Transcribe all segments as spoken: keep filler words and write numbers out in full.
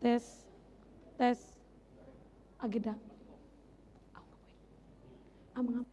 Tes. Tes. Agenda. Amang.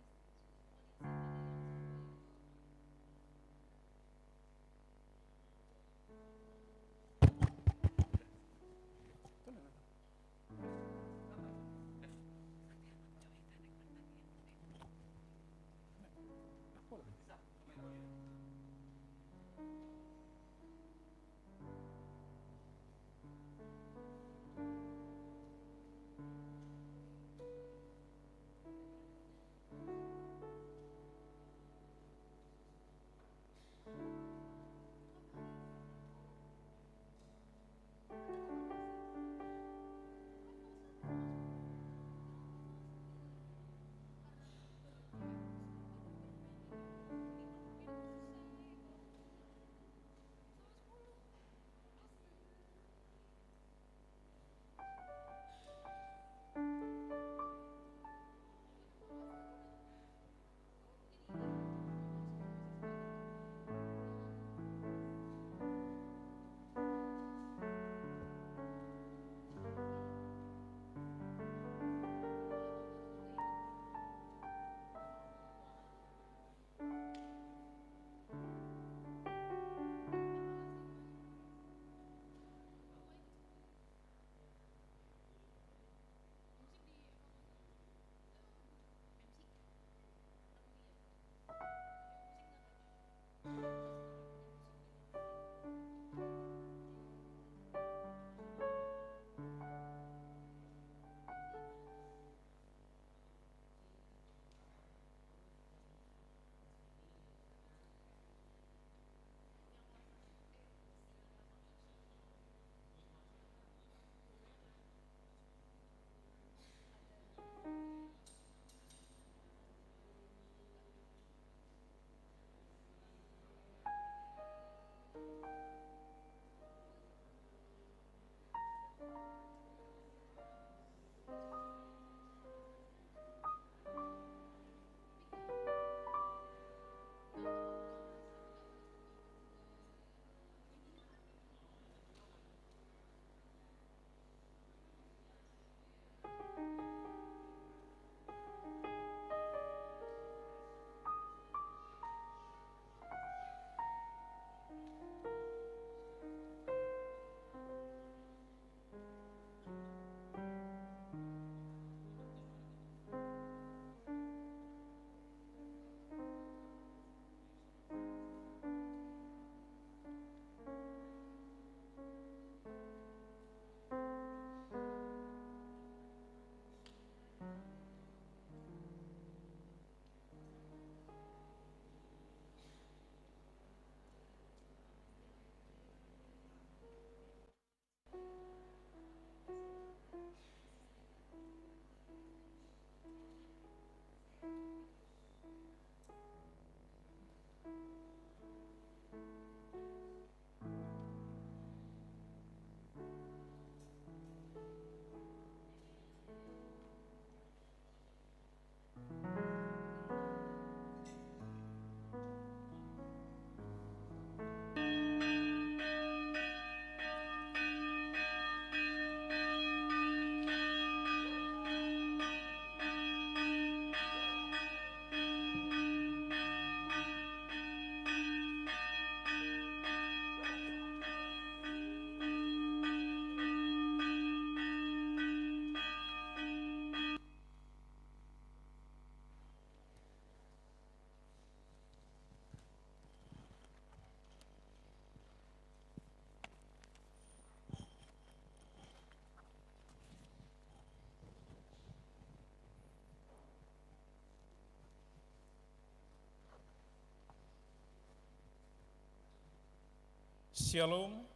Syalom.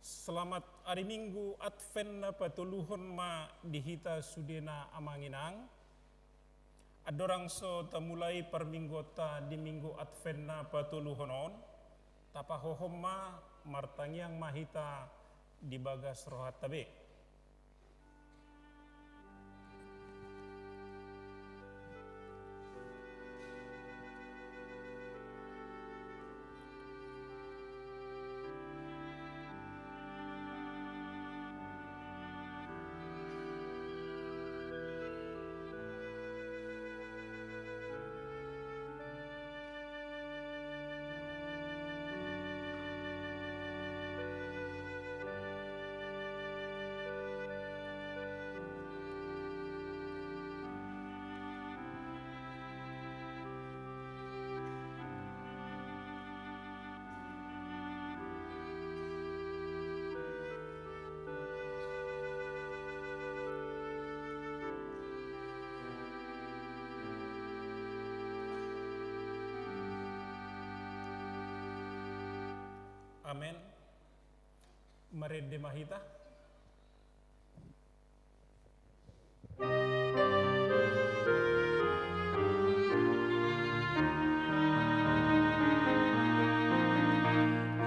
Selamat ari Minggu Advent na patoluhon ma di hita sudena amang inang. Andorang so tamulai parmingguonta di Minggu Advent na patoluhon on, tapahohom ma, martangiang ma hita di bagas rohanta be. Amen. Marende ma hita.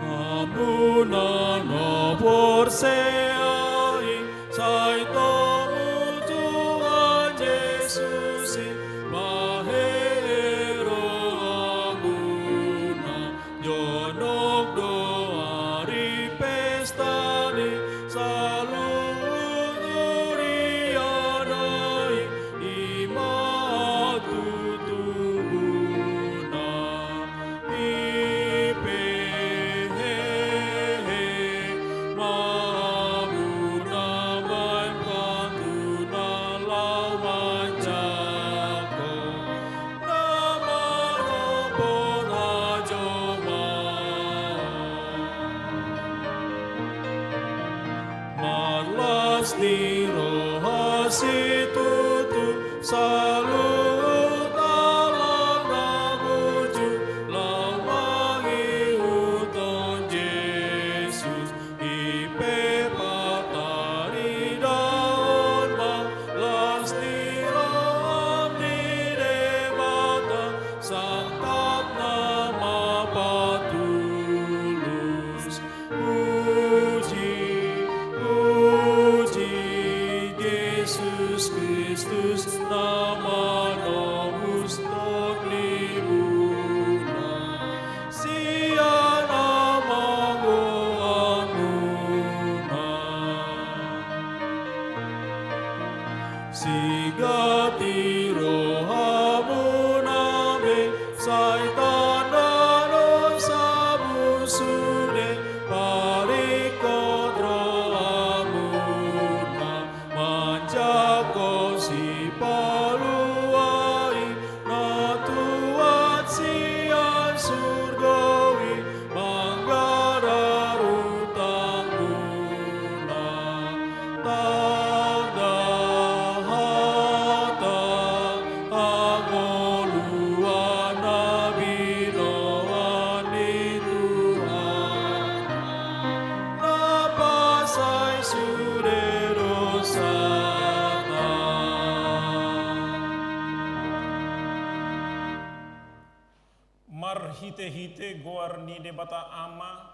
Hamu na porsea i, sai topot Tuhan Jesus i, mahehe rohamuna. Jonok do ari pesta ni saluhut huria na i, i ma tutubuna. I pe hehe ma hamu na maimpantunan laho manjangkon na manopot hajomaon. Marlas ni roha situtu saluhut halak na burju laho mangihuthon Jesus. I pe pataridaon ma las ni roha ni Debata, sangkap nama patulus. Puji, puji Jesus Kristus na manobus tondimuna sian hamagoanmuna. Sigati rohamuna be, sai tanda dosamu sude, paringkot rohamuna manjangkon Sipalua i, na tuat sian surgo i, manggarar utangmuna. Tanda hata hangoluan na binoan ni Tuhan, na pasae sude dosanta. Marhitehite goar ni Debata Ama,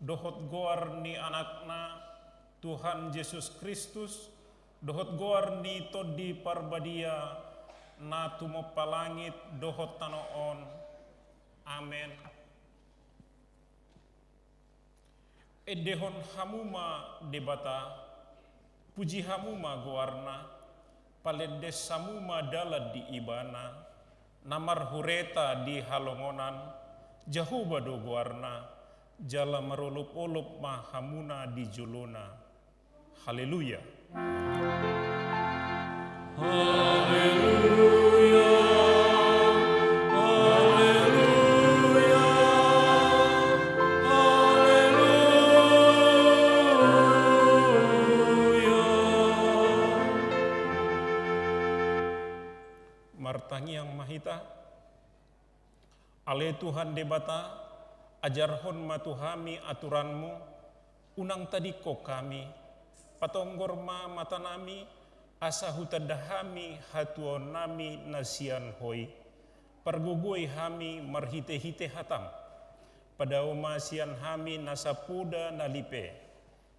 dohot goar ni Anakna, Tuhan Jesus Kristus, dohot goar ni Tondi Parbadia, na tumompa langit dohot tano on. Amen. Endehon hamu ma Debata, puji hamu ma goarna, palenden hamu ma dalan di Ibana, na marhureta di halongonan, Jahowa do goarna, jala marolopolop ma hamuna di jolona. Haleluya. Haleluya, haleluya, haleluya. Martangiang ma hita. Ale Tuhan Debata, ajarhon ma tu hami aturanmu, unang tadingkon hami, patonggor ma matanami, asa hutanda hami hatuaonnami na sian Ho i. Pargogoi hami marhitehite hatam. Padao ma sian hami nasa poda na lipe.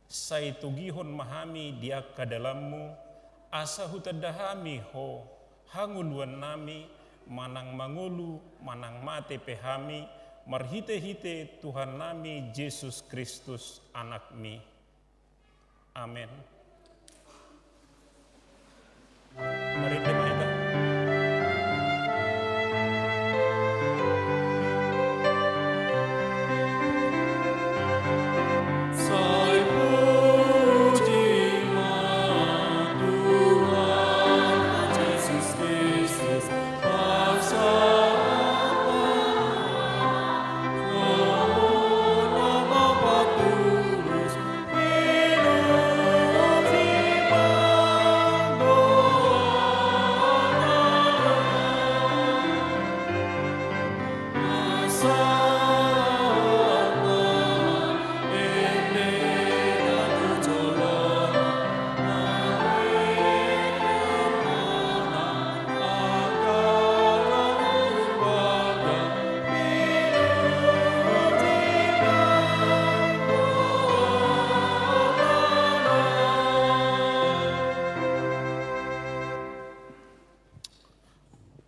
Sai togihon ma hami di angka dalanmu, asa hutanda hami Ho, hangoluannami, manang mangolu, manang mate pe hami, marhitehite Tuhannami Jesus Kristus, Anakmi. Amen. Marende ma hita. Sai puji ma Tuhan Jesus Kristus, pasahat ma, Ho nama patulus,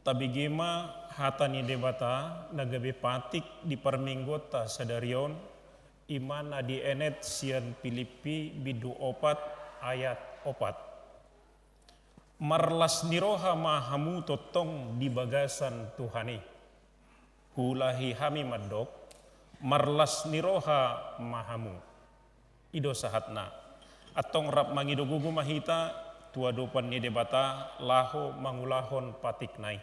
Tabege ma hata ni Debata na gabe patik di parmingguonta sadari on, i ma na dienet sian Pilippi bindu opat ayat opat. Marlas ni roha ma hamu tongtong di bagasan Tuhan i. Huulahi hami mandok, marlas ni roha ma hamu. I do sahatna. Antong rap mangido gogo ma hita tu adopan ni Debata laho mangulahon patikna i.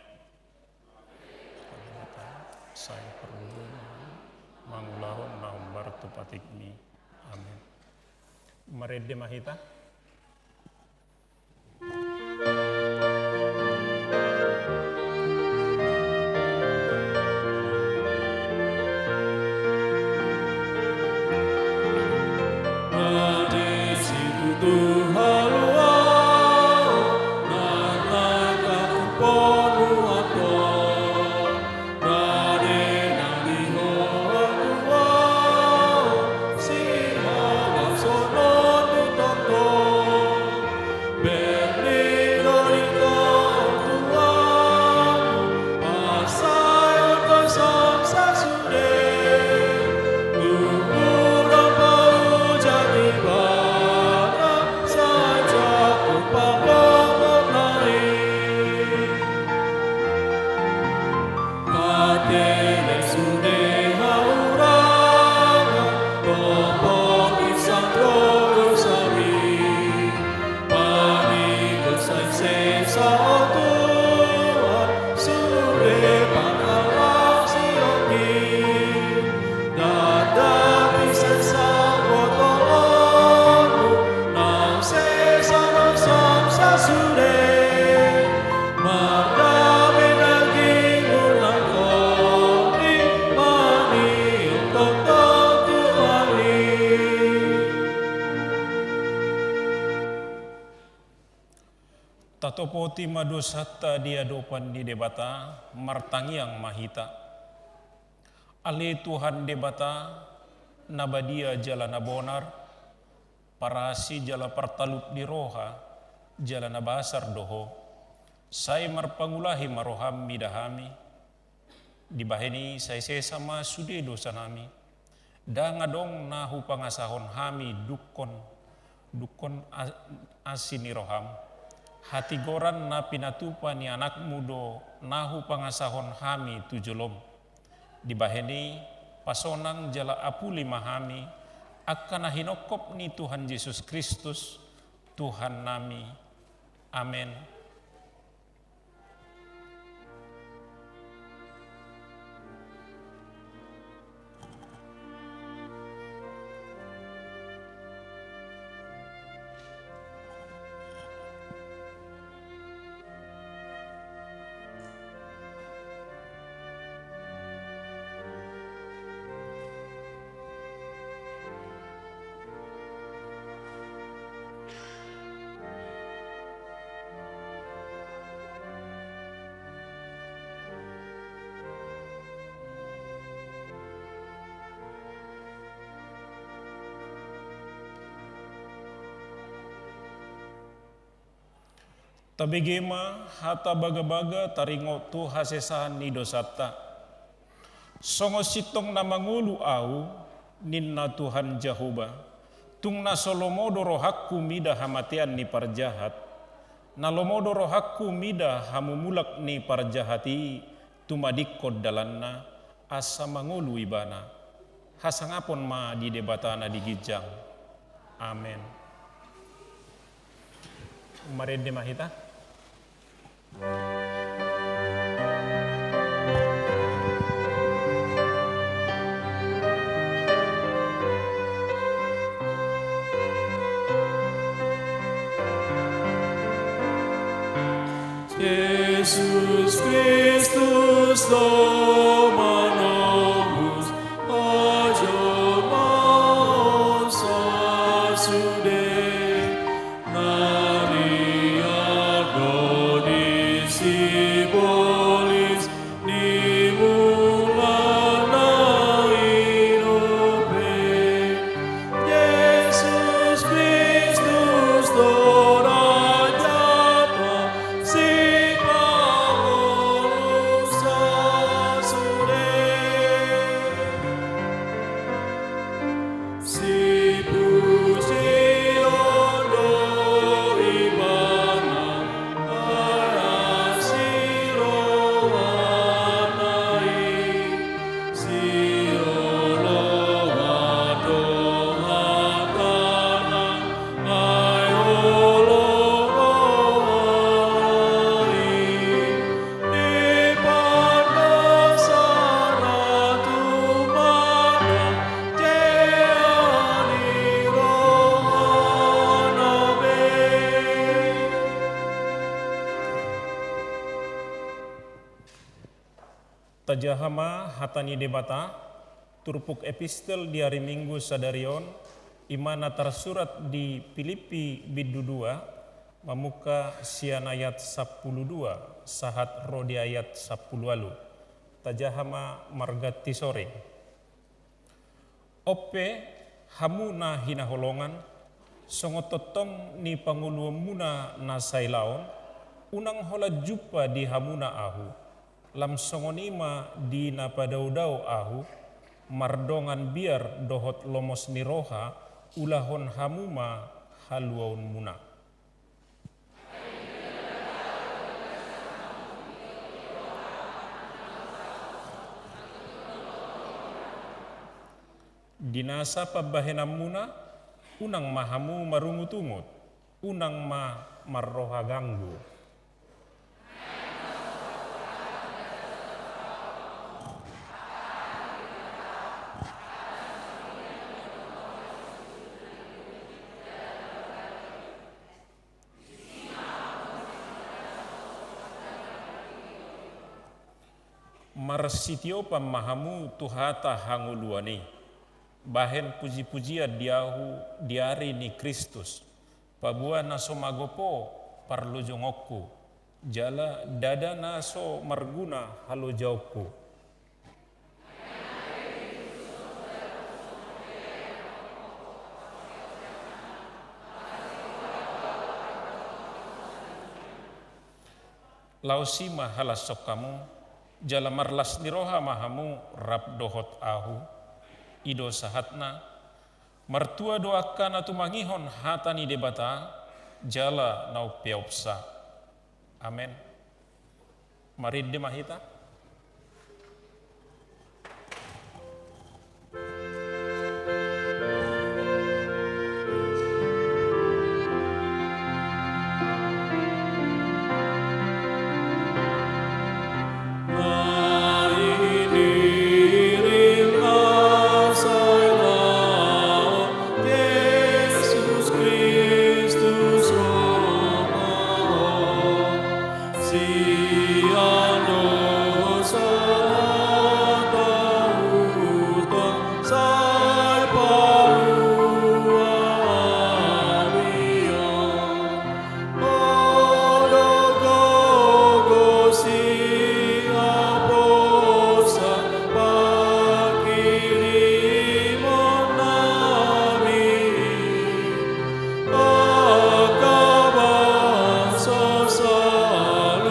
Sai pargogoi ma hamu mangulahon na hombar tu patikmi. Amen. Marende ma hita. Tatopoti ma dosanta di adopan ni Debata, martangiang ma hita. Ale Tuhan Debata, na badia jala na bonar, parasi jala partalup ni roha, jala na basar do Ho. Sai marpangulahi ma roham mida hami, dibahen i sai sesa ma sude dosanami. Ndang adong na hupangasahon hami dungkon, dungkon a-, asi ni roham. Hatigoran na pinatupa ni anakmu do na hupangasahon hami tu jolom. Dibahen i pasonang jala apuli ma hami, angka na hinongkop ni Tuhan Jesus Kristus, Tuhannami. Amen. Tabege ma hata bagabaga taringot tu hasesaan ni dosanta. Songon sintong na mangolu ahu, ninna Tuhan Jahowa, tung na so lomo do rohangku mida hamatean ni parjahat, na lomo do rohangku mida hamumulak ni parjahat i tumadingkon dalanna, asa mangolu ibana. Hasangapon ma di Debata na di ginjang. Amen. Marende ma hita. Jesus Kristus do manobus, ajo ma on sasude. Na liat do di sibolis ni mulakna i dope. Jesus Kristus do raja ta, sipangomo Tajaha ma hata ni Debata, turpuk epistel di ari Minggu sadari on, i ma na tarsurat di Pilippi bindu dua, mamungka sian ayat sampulu dua, sahat ro di ayat sampulu ualu. Tajaha ma marganti soring. On pe, hamu na hinaholongan, songon tongtong ni pangoluonmuna na sailaon, unang holan jumpa di hamuna ahu, lam songon i ma di na padaodao ahu, mardongan biar dohot lomos ni roha, ulahon hamu ma haluaonmuna. Di nasa pambahenanmuna, unang ma hamu marungutungut, unang ma marroha ganggu. Marsitiopan ma hamu tu hata hangoluan i. Bahen pujipujian di ahu di ari ni Kristus, paboa na so magopo parlojongonku, jala ndada na so marguna halojaonku. Laos i ma halashon hamu, jala marlas ni roha ma hamu rap dohot ahu. I do sahatna. Martua do angka na tumangihon hata ni Debata, jala na umpeopsa. Amen. Marende ma hita. Sian dosa tahuta sai palua hami on. Odok gogo siaposan panghirimon nami. Angka bangso saluhutna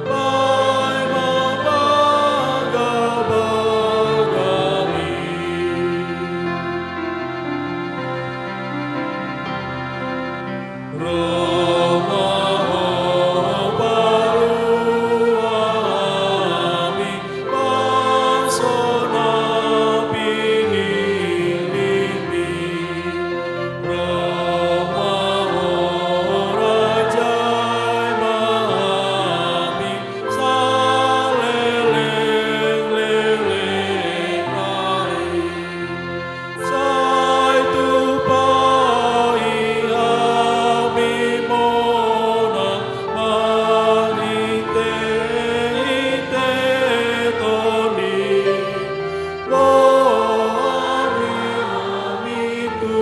paima panggabean nami. Ro ma ho palua hami. Sai tupa i hami monang marhite-hite Tondi. Loas hami tu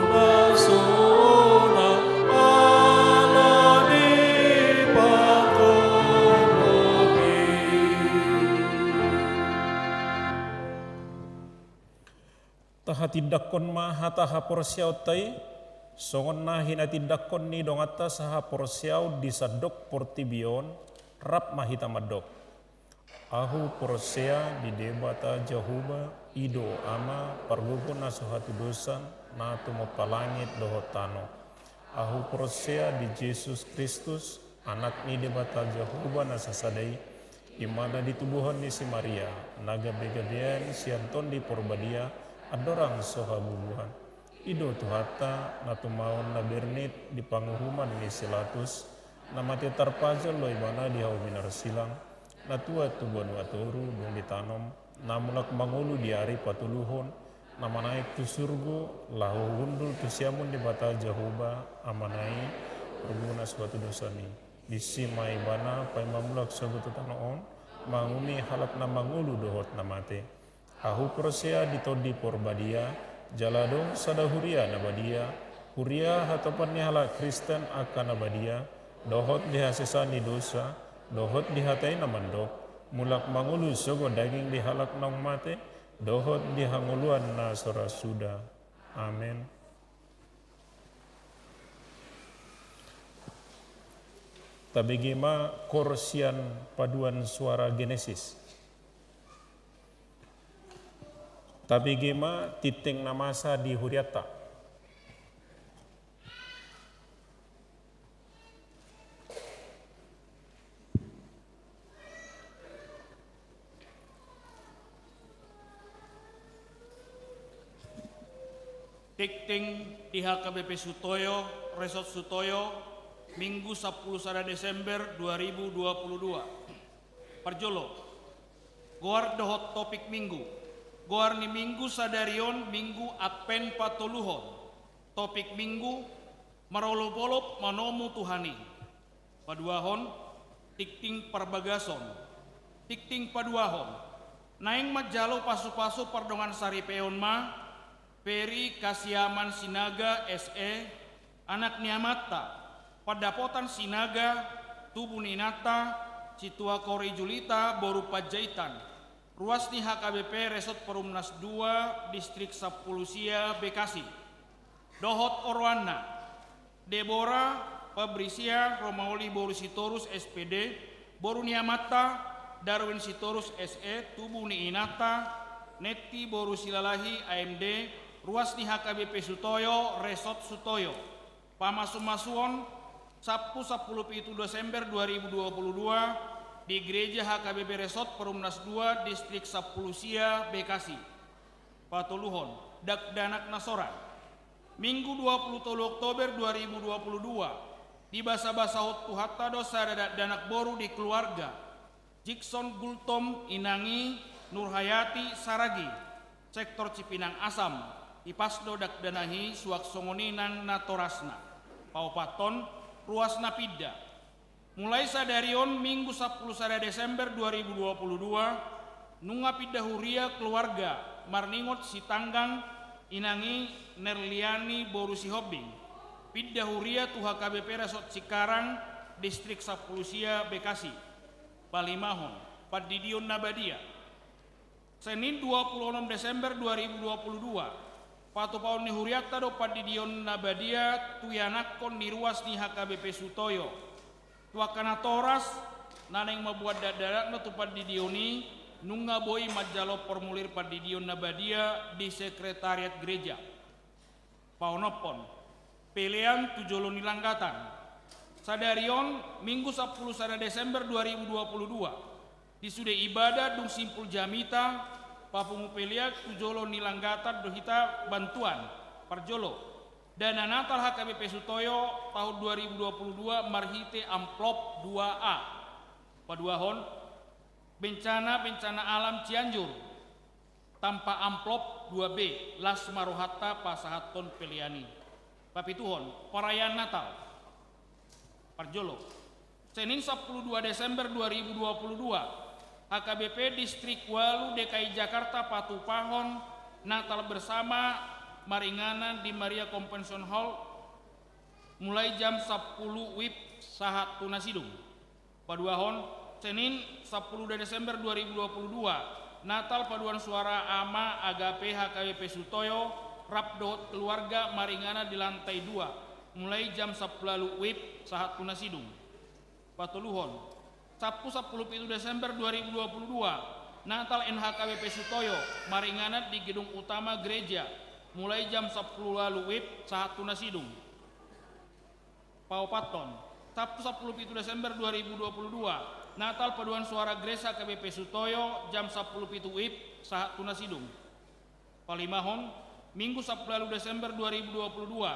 na sonang ala ni pangkohop i. Tahatindangkon ma hata haporseaonta i, songon na hinatindangkon ni donganta sahaporseaon di sandok portibi on, rap ma hita mandok. Ahu porsea di Debata Jahowa, i do Ama pargogo na so hatudosan, na tumompa langit dohot tano. Ahu porsea di Jesus Kristus, Anak ni Debata Jahowa na sasada i, i ma na ditubuhon ni si Maria, na gabe-gabean sian Tondi Porbadia, andorang so habubuhan. I do Tuhanta, na tumaon na bernit di panguhuman ni si Latus, na mate tarpajal do Ibana di hau minarsilang, na tuat tu banua toru dung ditanom, na mulak mangolu di ari patoluhon, na manaek tu surgo, laho hundul tu siamun ni Debata Jahowa, Amana i, pargogo na so hatudosan i. Disi ma Ibana paima mulak sogot tu tano on, mangumi halak na mangolu dohot na mate. Ahu porsea di Tondi Porbadia, jala adong sada huria na badia, huria hatopan ni halak Kristen angka na badia, dohot di hasesaan ni dosa, dohot di hata i na mandok, mulak mangolu sogot daging di halak naung mate, dohot di hangoluan na so ra suda. Amen. Tabege ma koor sian paduan suara Genesis. Tabege ma tingting na masa di hurianta. Tingting di H K B P Sutoyo, Resort Sutoyo, Minggu sampulu sada Desember dua ribu dua puluh dua. Parjolo, goar dohot topik Minggu. Goar ni Minggu sadari on Minggu Advent patoluhon. Topik Minggu, marolopolop manomu Tuhan i. Paduahon, tingting parbagason. Tingting paduahon, naeng manjalo pasupasu pardongansaripeon ma, Peri Kasiaman Sinaga S E, anak ni amanta, Pandapotan Sinaga, tubu ni inanta, Situakori Julita, boru Panjaitan, ruas ni H K B P Resort Perumnas dua, Distrik sampulu sia, Bekasi. Dohot oroanna, Debora Fabrisia Romaoli boru Sitorus S P D, boru ni amanta, Darwin Sitorus S E, tubu ni inanta, Netti boru Silalahi A M D, ruas ni H K B P Sutoyo, Resort Sutoyo. Pamasumasuon, Sabtu sampulu pitu Desember dua ribu dua puluh dua, di Gereja H K B P Resort Perumnas dua, Distrik sampulu sia, Bekasi. Patoluhon, dakdanak na soran. Minggu dua puluh tolu Oktober dua ribu dua puluh dua, dibasabasahon Tuhanta do sada dakdanak boru di keluarga Jikson Gultom, inang i Nurhayati Saragi, sektor Cipinang Asam, hipas do dakdanak i suang songon i nang natorasna. Paopathon, ruas na pinda. Mulai sadari on Minggu sampulu sada Desember dua ribu dua puluh dua, nunga pinda huria keluarga marningot Sitanggang, inang i Nerliani boru Sihombing. Pinda huria tu H K B P Resort Cikarang, Distrik sampulu sia, Bekasi. Palimahon, pandidion na badia. Senin dua puluh onom Desember dua ribu dua puluh dua, patupaon ni hurianta do pandidion na badia tu ianakhon ni ruas ni H K B P Sutoyo. Tu angka natoras na naeng mamboan dakdanakna tu pandidion i, nunga boi manjalo formulir pandidion na badia di sekretariat gereja. Paonomhon, pelean tu jolo ni langgatan. Sadari on Minggu sampulu sada Desember dua ribu dua puluh dua, di sude ibadah dung simpul jamita, papungu pelean tu jolo ni langgatan do hita bantuan. Parjolo, dana Natal H K B P Sutoyo tahun dua ribu dua puluh dua marhite amplop dua A. Paduahon, bencana, bencana alam Cianjur, tanpa amplop dua B, las ma rohanta pasahathon pelean i. Papituhon, perayaan Natal. Parjolo, Senin sampulu dua Desember dua ribu dua puluh dua, H K B P Distrik ualu D K I Jakarta patupahon Natal bersama maringanan di Maria Convention Hall, mulai jam sampulu WIB sahat tu na sidung. Paduahon, Senin sampulu dua Desember dua ribu dua puluh dua, Natal paduan suara Ama Agape H K B P Sutoyo rap dohot keluarga maringanan di lantai dua, mulai jam sampulu ualu WIB sahat tu na sidung. Patoluhon, Sabtu sampulu pitu Desember dua ribu dua puluh dua, Natal N H K B P Sutoyo maringanan di gedung utama gereja, mulai jam sampulu ualu WIB sahat tu na sidung. Paopathon, Sabtu sampulu pitu Desember dua ribu dua puluh dua, Natal paduan suara Gereja H K B P Sutoyo jam sampulu pitu WIB sahat tu na sidung. Palimahon, Minggu sampulu ualu Desember dua ribu dua puluh dua,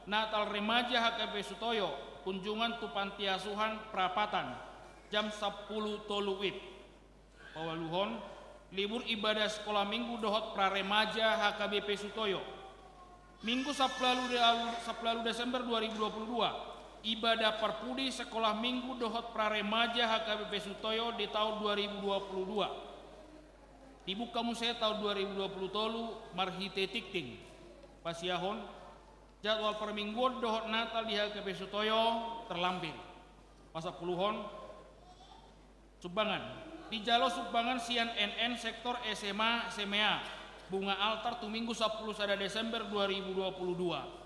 Natal Remaja H K B P Sutoyo, kunjungan tu Panti Asuhan Prapatan, jam sampulu tolu WIB. Paualuhon, libur ibadah sekolah minggu dohot pra remaja H K B P Sutoyo. Minggu sampulu ualu de-, sampulu ualu Desember dua ribu dua puluh dua, Ibadah parpudi sekolah minggu dohot praremaja H K B P Sutoyo di taon dua ribu dua puluh dua. Dibuka muse taon dua ribu dua puluh tolu marhite tingting. Pasiahon, jadwal parmingguon dohot Natal di H K B P Sutoyo terlampir. Pasapuluhon, sumbangan. Dijalo sumbangan sian N N sektor S M A S M E A Bunga Altar tu Minggu sampulu sada Desember dua ribu dua puluh dua.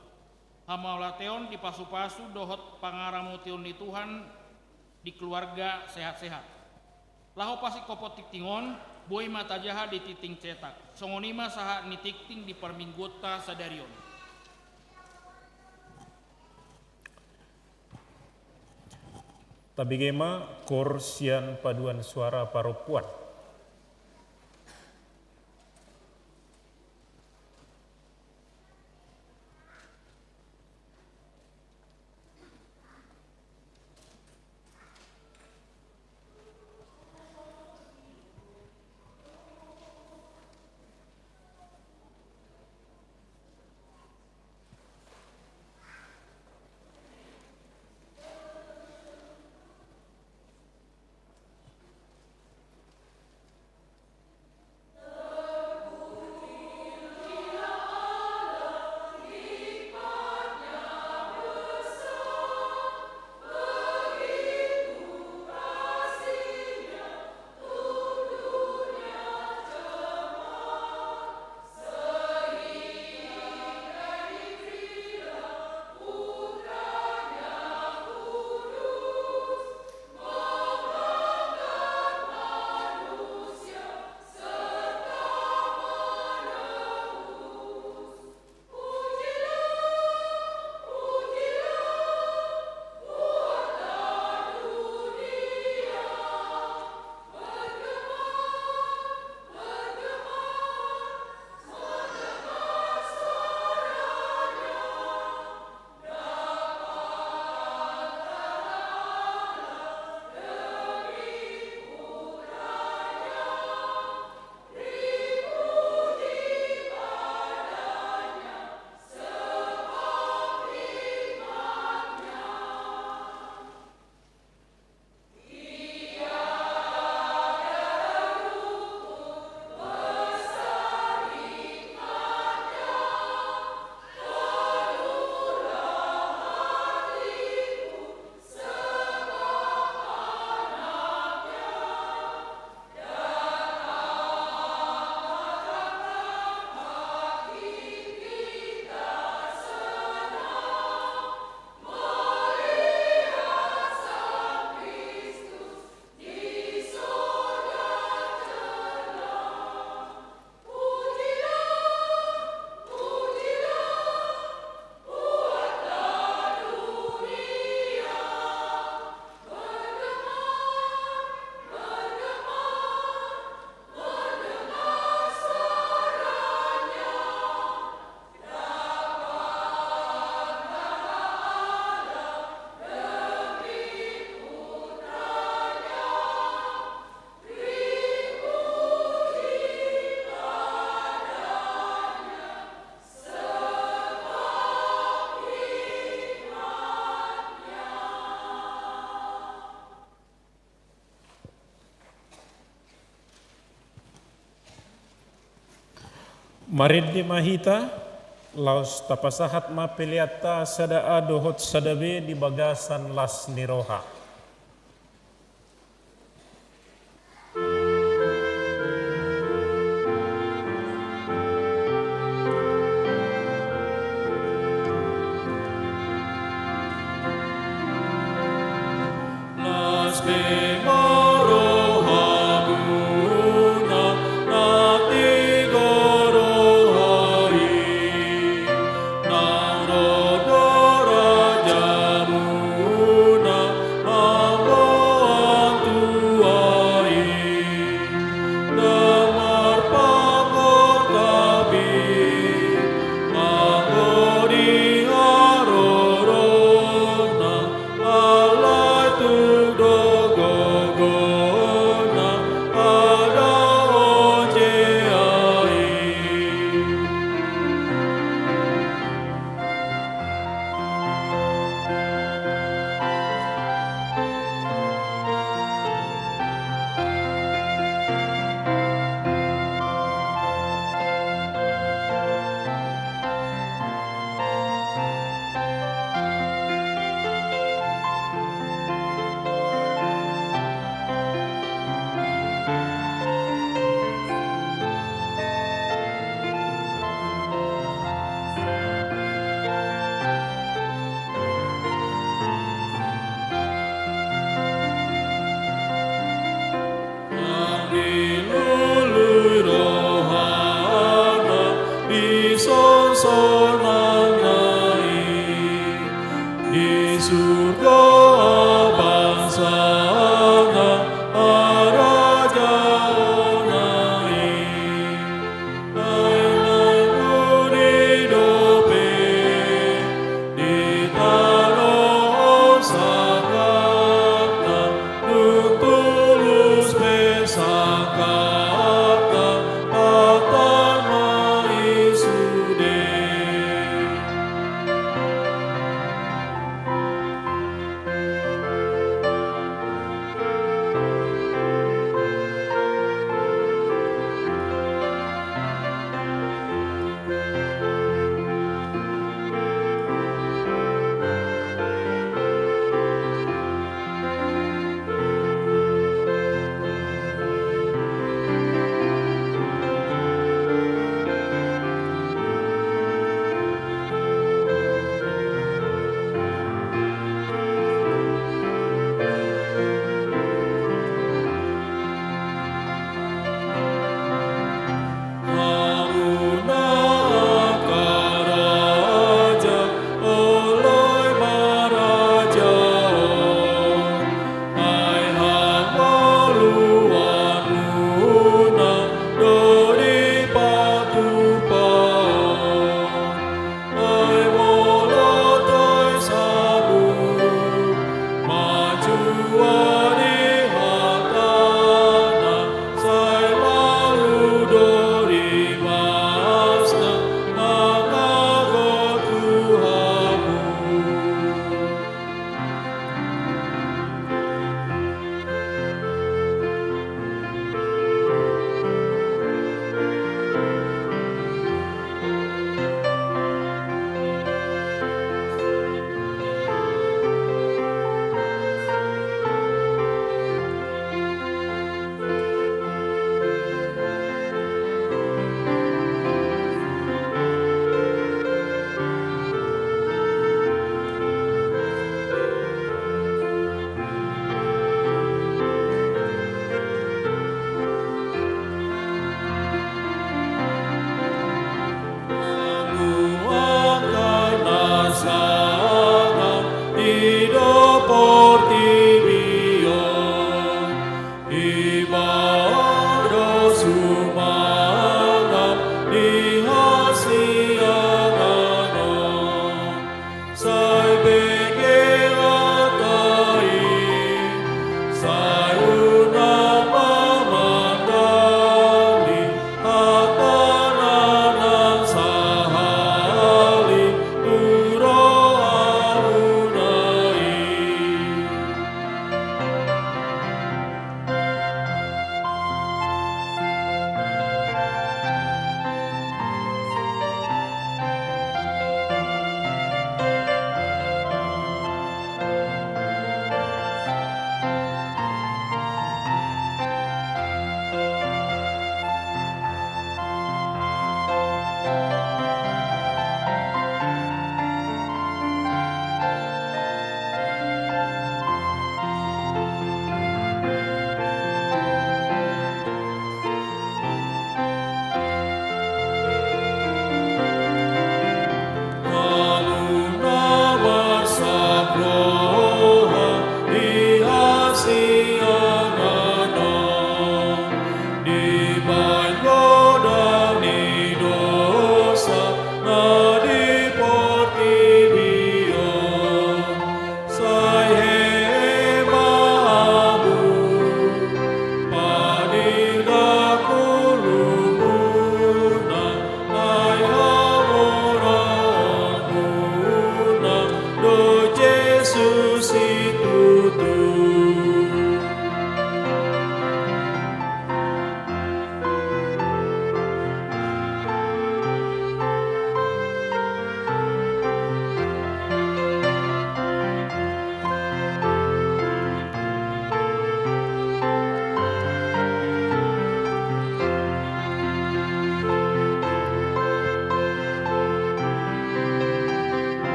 Hamauliateon dipasupasu dohot pangaramotion ni Tuhan di keluarga sehat-sehat. Laho pasingkophon tingting on, boi ma tajaha di tingting cetak. Songon i ma sahat ni tingting di parmingguonta sadari on. Tabege ma kor sian paduan suara parompuan. Marende ma hita, laos tapasahat ma peleanta sada A dohot sada B di bagasan las ni roha. Surgo bangsana, harajaonna i. Ai na uli dope di tano on sangkapta, dung tulus pe sangkapta, patang ma i sude.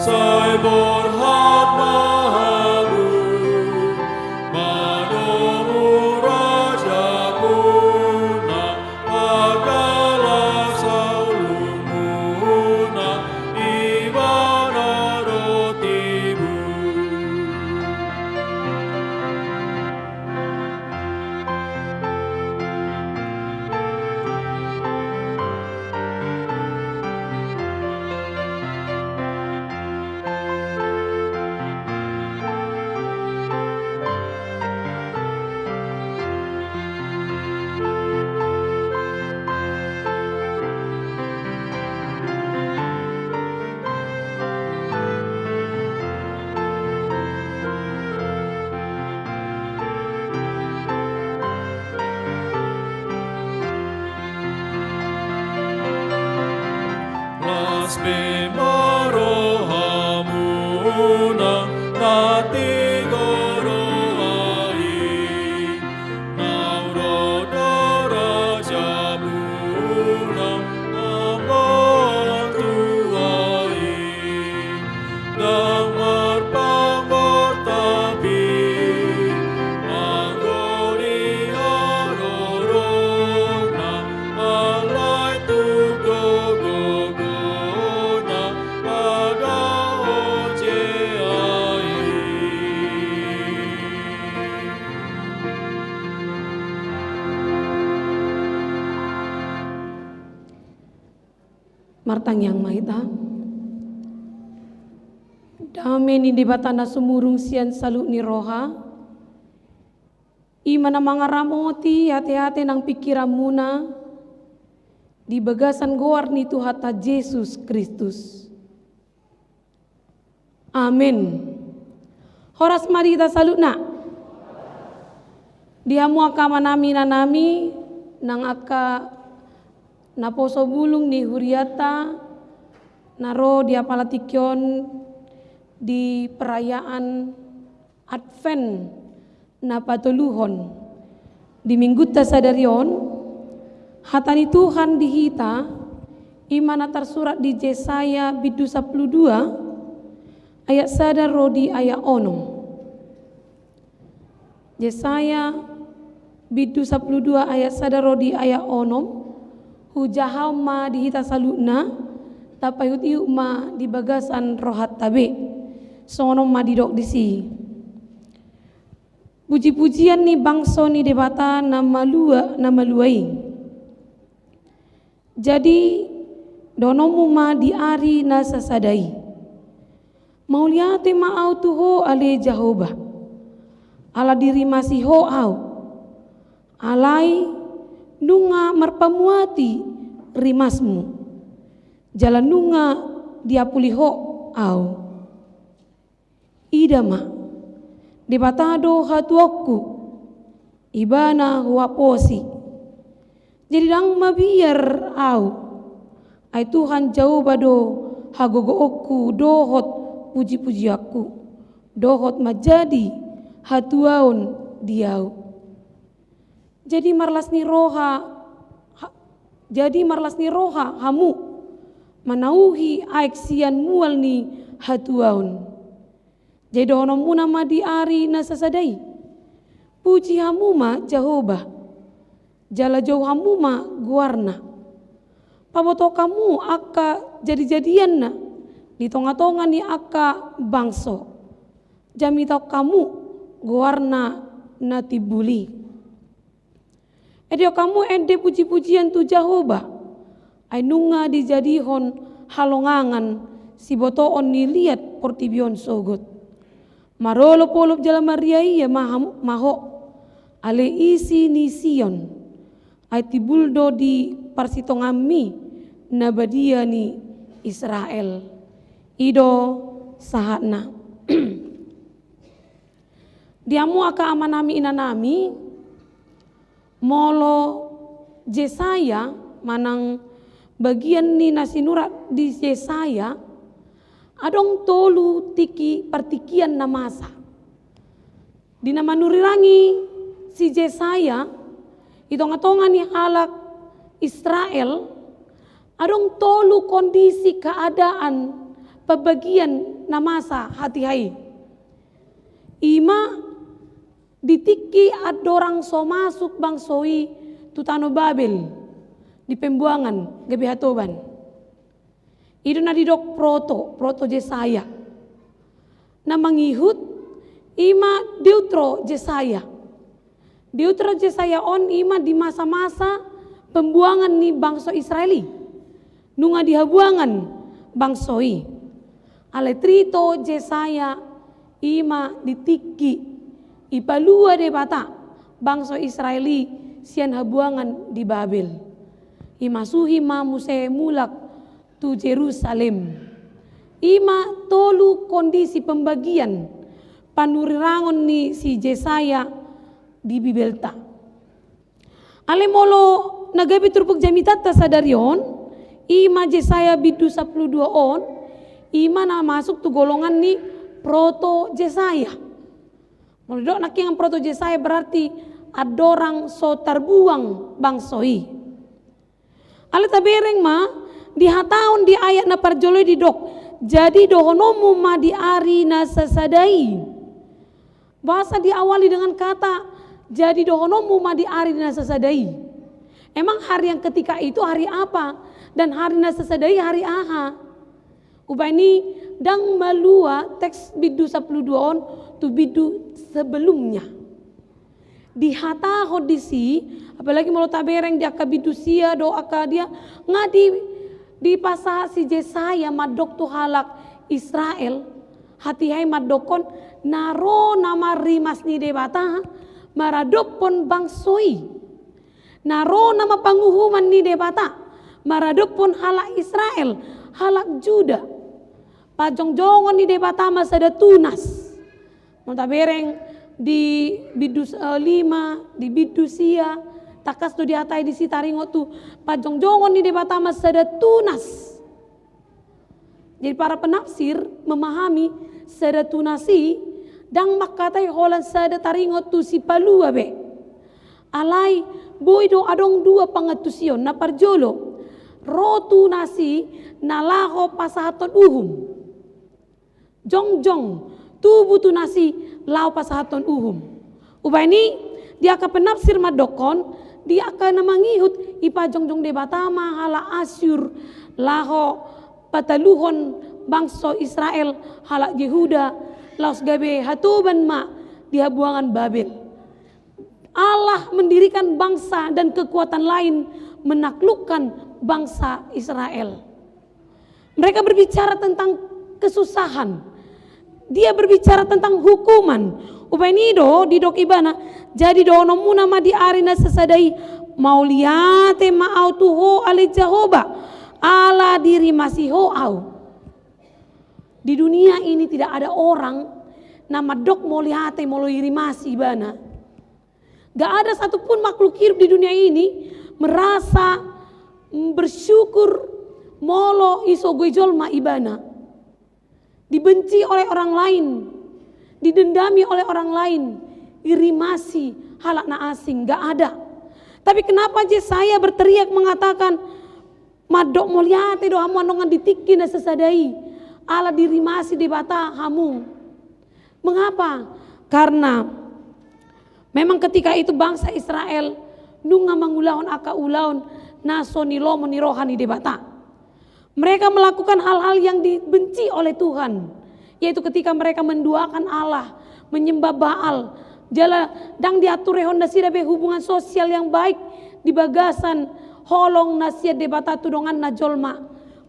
Sai borhat ma hamu manomu Raja muna, pangkala saulumuna, ibana do tibu. Las pe ma rohamuna, na tigor do ahu i. Naung ro do Raja muna, na mamboan tu ahu i. Ndang marpanggor tapi, anggo di harorona, alai tung do gogona, padahon je ahu i. Martangiang ma hita. Dame ni Debata na sumurung sian saluhut ni roha, i ma na mangaramoti ateate nang pingkiranmuna di bagasan goar ni Tuhanta Jesus Kristus. Amen. Horas ma di hita saluhutna. Di hamu angka amanami, inanami, nang angka naposo bulung ni hurianta na ro di apala tingki on di perayaan Advent na patoluhon. Di minggunta sadari on, hata ni Tuhan di hita, i ma na tarsurat di Jesaya bindu sampulu dua, ayat sada ro di ayat onom. Jesaya bindu sampulu dua ayat sada ro di ayat onom, hujahahon ma di hita saluhutna, tapaihutihut ma di bagasan rohanta be. Songon on ma didok disi. Pujipujian ni bangso ni Debata na malua, na malua i. Jadi, dohononmu ma di ari na sasada i: Mauliate ma ahu tu Ho ale Jahowa, ala dirimasi Ho ahu. Alai nunga marpamuati rimasmu, jala nunga diapuli Ho ahu. Ida ma, Debata do hatuaonku, Ibana huhaposi. Jadi ndang mabiar ahu, ai Tuhan Jahowa do hagogoonku dohot pujipujianku, dohot manjadi hatuaon di ahu. Jadi marlas ni roha, ha-, jadi marlas ni roha hamu manauhi aek sian mual ni hatuaon. Jadi dohononmuna ma di ari na sasada i: Puji hamu ma Jahowa, jala jou hamu ma goarna. Pabotohon hamu angka jadijadianna di tongatonga ni angka bangso. Jamitahon hamu goarna na timbul i. Endehon hamu ende pujipujian tu Jahowa, ai nunga dijadihon halongangan sibotoon ni liat portibi on sogot. Marolopolop jala marriaria ma hamu, ma ho, ale isi ni Sion, ai timbul do di parsitongammi na badia ni Israel. I do sahatna. Di hamu angka amanami inanami, molo Jesaya manang bagian ni na sinurat di Jesaya, adong tolu tingki, partingkian na masa. Di na manurirangi si Jesaya, di tongatonga ni halak Israel, adong tolu kondisi keadaan pembagian na masa hatiha i. I ma di tingki andorang so masuk bangso i tu tano Babel, di pembuangan gabe hatoban. I do na didok proto, proto Jesaya. Na mangihut i ma deutro Jesaya. Deutro Jesaya on i ma di masa-masa pembuangan ni bangso Israel i. Nunga dihabuangan bangso i. Alai trito Jesaya i ma di tingki dipalua Debata bangso Israel i sian habuangan di Babel. Dimasuhi ma muse mulak tu Jerusalem. I ma tolu kondisi pembagian panurirangon ni si Jesaya di Bibelta. Alai molo na gabe turpuk jamitanta sadari on, i ma Jesaya bindu sampulu dua on, i ma na masuk tu golongan ni proto Jesaya. Molo didok nangkiningan proto Jesaya berarti andorang so tarbuang bangso i. Alai tabereng ma, dihatahon di ayat na parjolo i didok, jadi dohononmu ma di ari na sasada i. Bahasa diawali dengan kata, jadi dohononmu ma di ari na sasada i. Emang hari yang ketika itu hari apa? Dan hari na sasada i hari aha? Umbahen i ndang malua teks bindu sampulu dua on tu bindu sebelumnya. Dihatahon disi, apalagi molo tabereng di angka bindu sia do angka dia, nga di, dipasahat si Jesaya mandok tu halak Israel, hatiha i mandokkon na ro nama rimas ni Debata maradophon bangso i. Na ro nama panguhuman ni Debata maradophon halak Israel, halak Juda. Pajongjongon ni Debata ma sada tunas. Molo tabereng di bindu, eh, lima, di bindu sia, tangkas do dihatai disi taringot tu pajongjongon ni Debata ma sada tunas. Jadi para penafsir memahami sada tunas i ndang mangkatai holan sada taringot tu sipalua be. Alai boi do adong dua pangantusion. Na parjolo, ro tunas i na laho pasahathon uhum. Jongjong tubu tunas i laho pasahathon uhum. Umbahen i di angka penafsir mandokkon, di angka na mangihut, ipajongjong Debata ma halak Asyur laho pataluhon bangso Israel, halak Jehuda, laos gabe hatoban ma di habuangan Babel. Allah mendirikan bangsa dan kekuatan lain menaklukkan bangsa Israel. Mereka berbicara tentang kesusahan. Dia berbicara tentang hukuman. Umbahen i do didok ibana, jadi dohononmuna ma di ari na sasada i, mauliate ma au tu ho ale Jahowa, ala dirimasi ho au. Di dunia ini tidak ada orang na mandok mauliate molo dirimasi ibana. Gak ada satupun makhluk hidup di dunia ini merasa, mm, bersyukur molo disogoi jolma ibana. Dibenci oleh orang lain, didendami oleh orang lain, dirimasi halak na asing, gak ada. Tapi kenapa Jesaya berteriak mengatakan, mandok mauliate do hamu andorang di tingki na sasada i, ala dirimasi Debata hamu. Mengapa? Karena memang ketika itu bangsa Israel nunga mangulahon angka ulaon na so nilomo ni roha ni Debata. Mereka melakukan hal-hal yang dibenci oleh Tuhan, yaitu ketika mereka menduakan Allah, menyembah Baal, jala ndang diaturehon nasida be hubungan sosial yang baik di bagasan holong na sian Debata tu donganna jolma.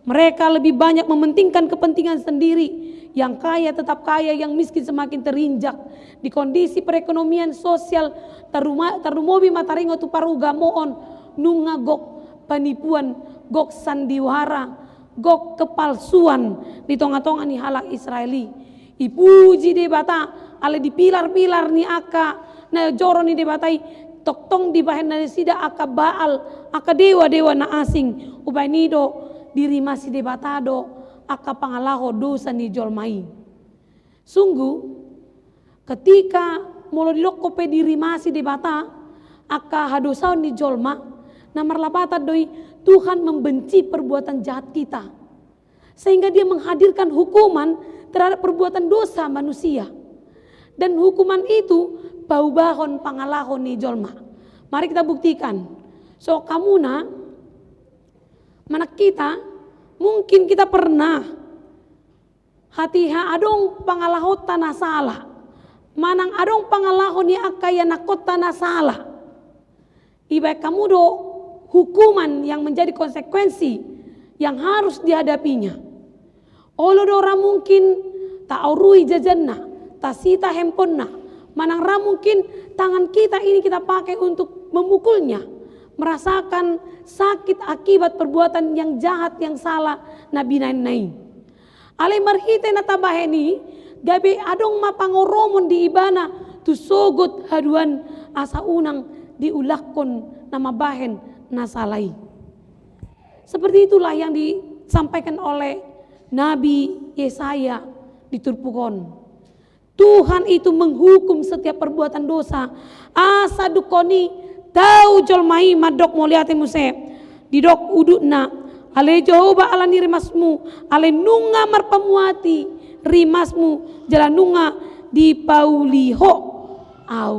Mereka lebih banyak mementingkan kepentingan sendiri. Yang kaya tetap kaya, yang miskin semakin terinjak. Di kondisi perekonomian sosial taruma-, tarlumobi ma taringot tu parugamoon, nunga gok panipuan, gok sandiwara, gok kepalsuan di tonga-tonga ni halak Israel i. Dipuji Debata, alai di pilar-pilar ni angka na joro ni Debata i, tongtong dibahen nasida angka Baal, angka dewa-dewa na asing. Umbahen i do dirimasi Debata do angka pangalaho dosa ni jolma i. Sungguh, ketika molo didokkon pe dirimasi Debata angka hadosaon ni jolma, na marlapatan do i Tuhan membenci perbuatan jahat kita. Sehingga dia menghadirkan hukuman terhadap perbuatan dosa manusia. Dan hukuman itu paubahon pangalaho ni jolma. Mari kita buktikan. So, hamuna, manang hita, mungkin kita pernah hatiha adong pangalahonta na sala. Manang adong pangalaho ni angka ianakhonta na sala. Ibaen hamu do hukuman yang menjadi konsekuensi yang harus dihadapinya. Olo do ra mungkin taorui jajanna, tasita handphonena, manang ra mungkin tangan kita ini kita pakai untuk memukulnya, merasakan sakit akibat perbuatan yang jahat, yang sala na binaenna i. Alai marhite na tabahen i, gabe adong ma pangoromon di ibana tu sogot haduan asa unang diulakhon na mambahen na sala i. Seperti itulah yang disampaikan oleh Nabi Yesaya di turpuk on. Tuhan itu menghukum setiap perbuatan dosa. Asa dungkon i tau jolma i mandok mauliate muse. Didok udutna, ale Jahowa ala ni rimasmu, ale nunga marpamuati rimasmu, jala nunga dipauliho au.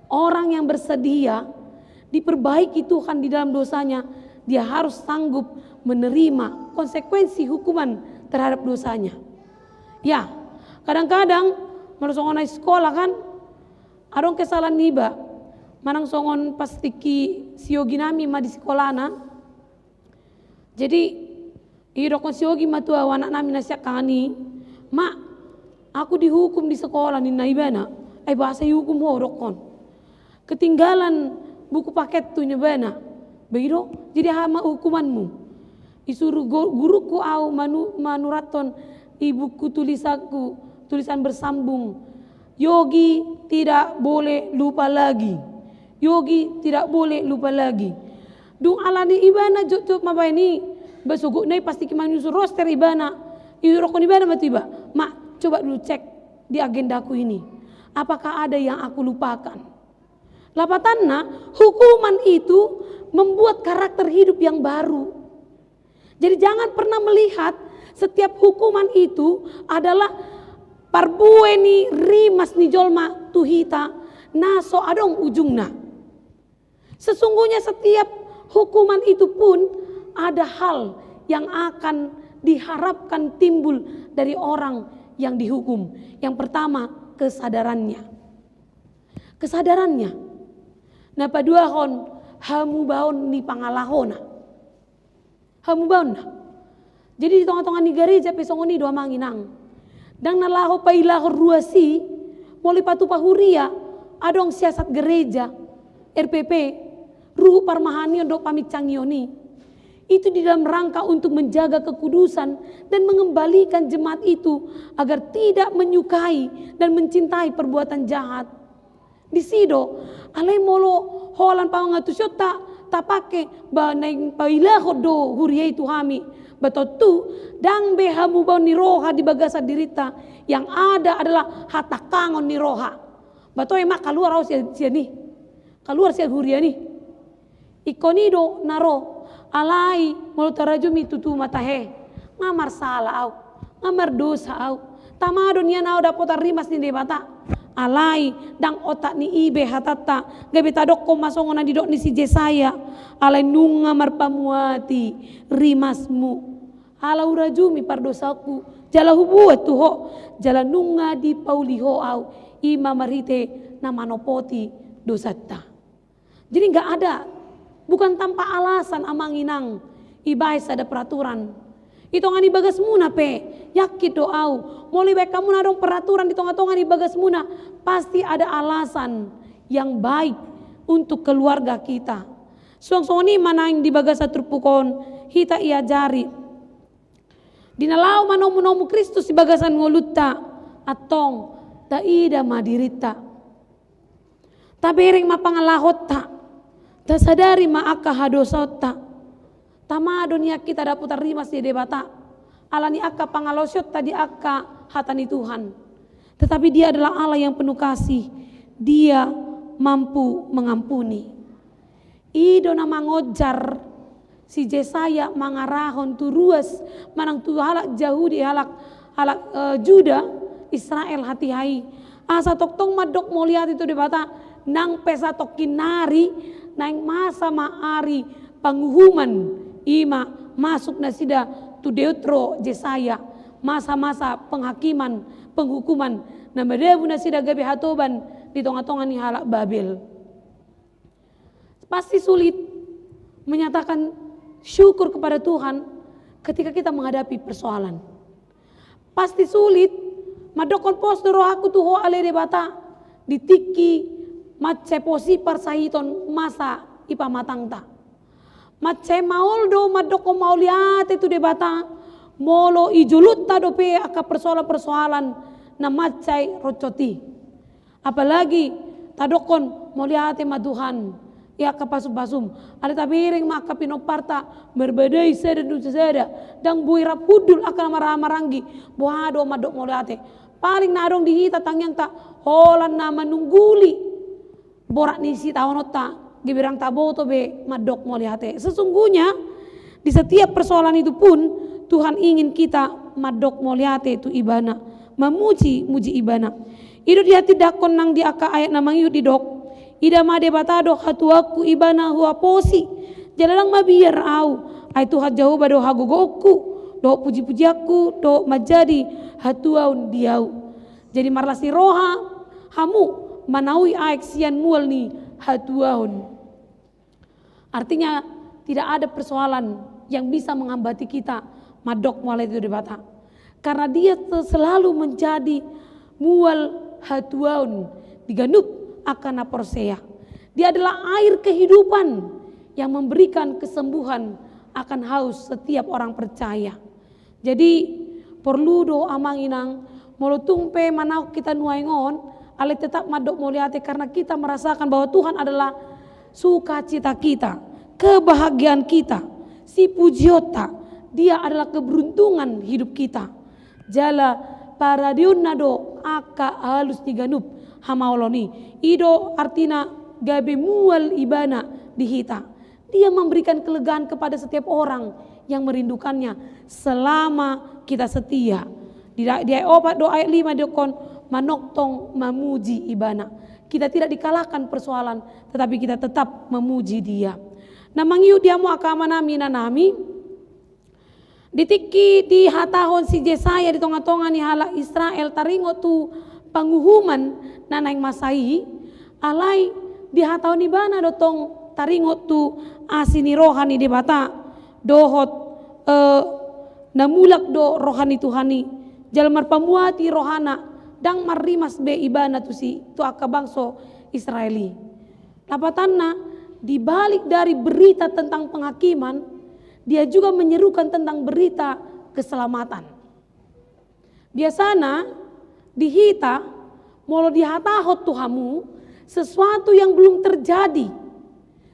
Orang yang bersedia diperbaiki Tuhan di dalam dosanya, dia harus sanggup menerima konsekuensi hukuman terhadap dosanya. Ya, kadang-kadang molo songon na sikola kan, adong kesalahan niba, manang songon pas tingki si Yogi nami ma di sikolana. Jadi, idokkon si Yogi ma tu au anak nami na siangkangan i, "Ma, aku dihukum di sekolah," ninna ibana. "Ai boasa ihukum ho?" dokkon. "Ketinggalan buku paketku," ninna ibana. "Ba i do, jadi aha ma hukumanmu?" "Isuru gu-, guruku au manu-, manurathon i buku tulisanku, tulisan bersambung. Yogi tidak boleh lupa lagi. Yogi tidak boleh lupa lagi." Dung ala ni ibana jotjot mambahen i, ba sogotna i pasti manyusun roster ibana. Idokkon ibana ma tu iba, "Ma, coba dulu cek di agendaku ini. Apakah ada yang aku lupakan?" Lapatanna, hukuman itu membuat karakter hidup yang baru. Jadi jangan pernah melihat setiap hukuman itu adalah parbue ni rimas ni jolma tu hita na so adong ujungna. Sesungguhnya setiap hukuman itu pun ada hal yang akan diharapkan timbul dari orang yang dihukum. Yang pertama, kesadarannya. Kesadarannya. Na paduahon, hamubaon ni pangalahona. Hamubaonna. Jadi di tonga-tonga ni gareja pe songon i do amang inang. Ndang na laho pailahon ruas i, molo dipatupa huria, adong siasat gareja, R P P, ruhut parmahanion dohot paminsangion i. Itu di dalam rangka untuk menjaga kekudusan dan mengembalikan jemaat itu agar tidak menyukai dan mencintai perbuatan jahat. Disi do, alai molo holan pangantusionta tapake, ba naeng pailahon do huria i tu hami. Ba tontu, ndang be hamubaon ni roha di bagasan dirinta, yang ada adalah hatangkangon ni roha. Ba toe ma kaluar au sian, sian i. Kaluar sian huria i. Ingkon i do na ro, alai molo tarajumi tutu ma tahe, nga marsala au, nga mardosa au, tama do nian au dapotan rimas ni Debata. Alai ndang otak ni i be hatanta, gabe tadokkon ma songon na didok ni si Jesaya, alai nunga marpamuati rimasmu. Ala hurajumi pardosaonku, jala hubuat tu ho, jala nunga dipauli ho au, i ma marhite na manopoti dosanta. Jadi nggak ada, bukan tanpa alasan amang inang, ibaen sada peraturan. I tonga ni bagasmuna pe, yakin do au, molo ibaen hamu na adong peraturan di tonga-tonga ni bagasmuna, pasti ada alasan yang baik untuk keluarga kita. Suang songon i ma naeng di bagasan turpuk on, hita iajari. Di na laho manomu-nomu Kristus di bagasan ngolunta, antong taida ma dirinta. Tabereng ma pangalahonta, tasadari ma angka hadosaonta. Tama do nian hita dapotan rimas ni Debata, ala ni angka pangalaosionta di angka hata ni Tuhan. Tetapi Dia adalah Allah yang penuh kasih, Dia mampu mengampuni. I do na mangonjar si Jesaya mangarahon tu ruas manang tu halak Jahudi, halak, halak, eh, Juda, Israel hatiha i. Asa tongtong mandok mauliate tu Debata, nang pe satongkin nari, naeng masa ma ari panguhuman, i ma masuk nasida tu deutro Jesaya, masa-masa penghakiman, penghukuman, na madabu nasida gabe hatoban di tonga-tonga ni halak Babel. Pasti sulit menyatakan syukur kepada Tuhan ketika kita menghadapi persoalan. Pasti sulit mandokkon pos do rohangku tu Ho ale Debata di tingki mansai posi parsahiton masa i pamatangta. Mansai maol do mandokkon mauliate tu Debata molo i jolonta dope angka persoalan-persoalan na mansai roncot i. Apalagi tadokkon mauliate ma Tuhan, i angka pasu-pasum. Alai tabereng ma angka pinomparta marbadai sada dohot sada, ndang boi rap hundul angka na mara-, maranggi, boha do mandok mauliate. Paling na adong di hita tangiangta holan na manungguli borat ni sitaononta, gabe ndang taboto be mandok mauliate. Sesungguhnya di setiap persoalan itu pun Tuhan ingin kita mandok mauliate tu Ibana, mamuji-muji Ibana. I do dihatindangkon nang di angka ayat na mangihut didok, ida ma Debata do hatuaonku, Ibana huaposi, jala ndang mabiar ahu, ai Tuhan Jahowa do hagogoonku, dohot puji-pujianku, dohot manjadi hatuaon di ahu. Jadi marlas ni roha hamu manaui aek sian mual ni hatuaon. Artinya, tidak ada persoalan yang bisa menghambati kita mandok mauliate tu Debata. Karena Dia te-, selalu menjadi mual hatuaon di ganup angka na porsea. Dia adalah air kehidupan yang memberikan kesembuhan akan haus setiap orang percaya. Jadi, porlu do amang inang, molo tung pe manaon hita nuaeng on, alai tetap mandok mauliate karena kita merasakan bahwa Tuhan adalah sukacita kita, kebahagiaan kita, sipujionta, Dia adalah keberuntungan hidup kita. Jala paradionna do angka alus ni ganup hamaolon i. I do artina gabe mual Ibana di hita. Dia memberikan kelegaan kepada setiap orang yang merindukannya selama kita setia. Di, di ayat opat do ayat lima didokkon manongtong mamuji Ibana. Kita tidak dikalahkan persoalan, tetapi kita tetap memuji Dia. Na mangihut di hamu angka amanami, inanami, di tingki dihatahon si Jesaya di tonga-tonga ni halak Israel taringot tu panguhuman na naeng masa i, alai dihatahon ibana do tong taringot tu asi ni roha ni Debata, dohot, eh, na mulak do roha ni Tuhan i, jala marpamuati rohana, ndang marrimas be ibana tusi, tu angka bangso Israel i. Lapatanna, di balik dari berita tentang penghakiman, dia juga menyerukan tentang berita keselamatan. Biasana, di hita, molo dihatahon tu hamu, sesuatu yang belum terjadi.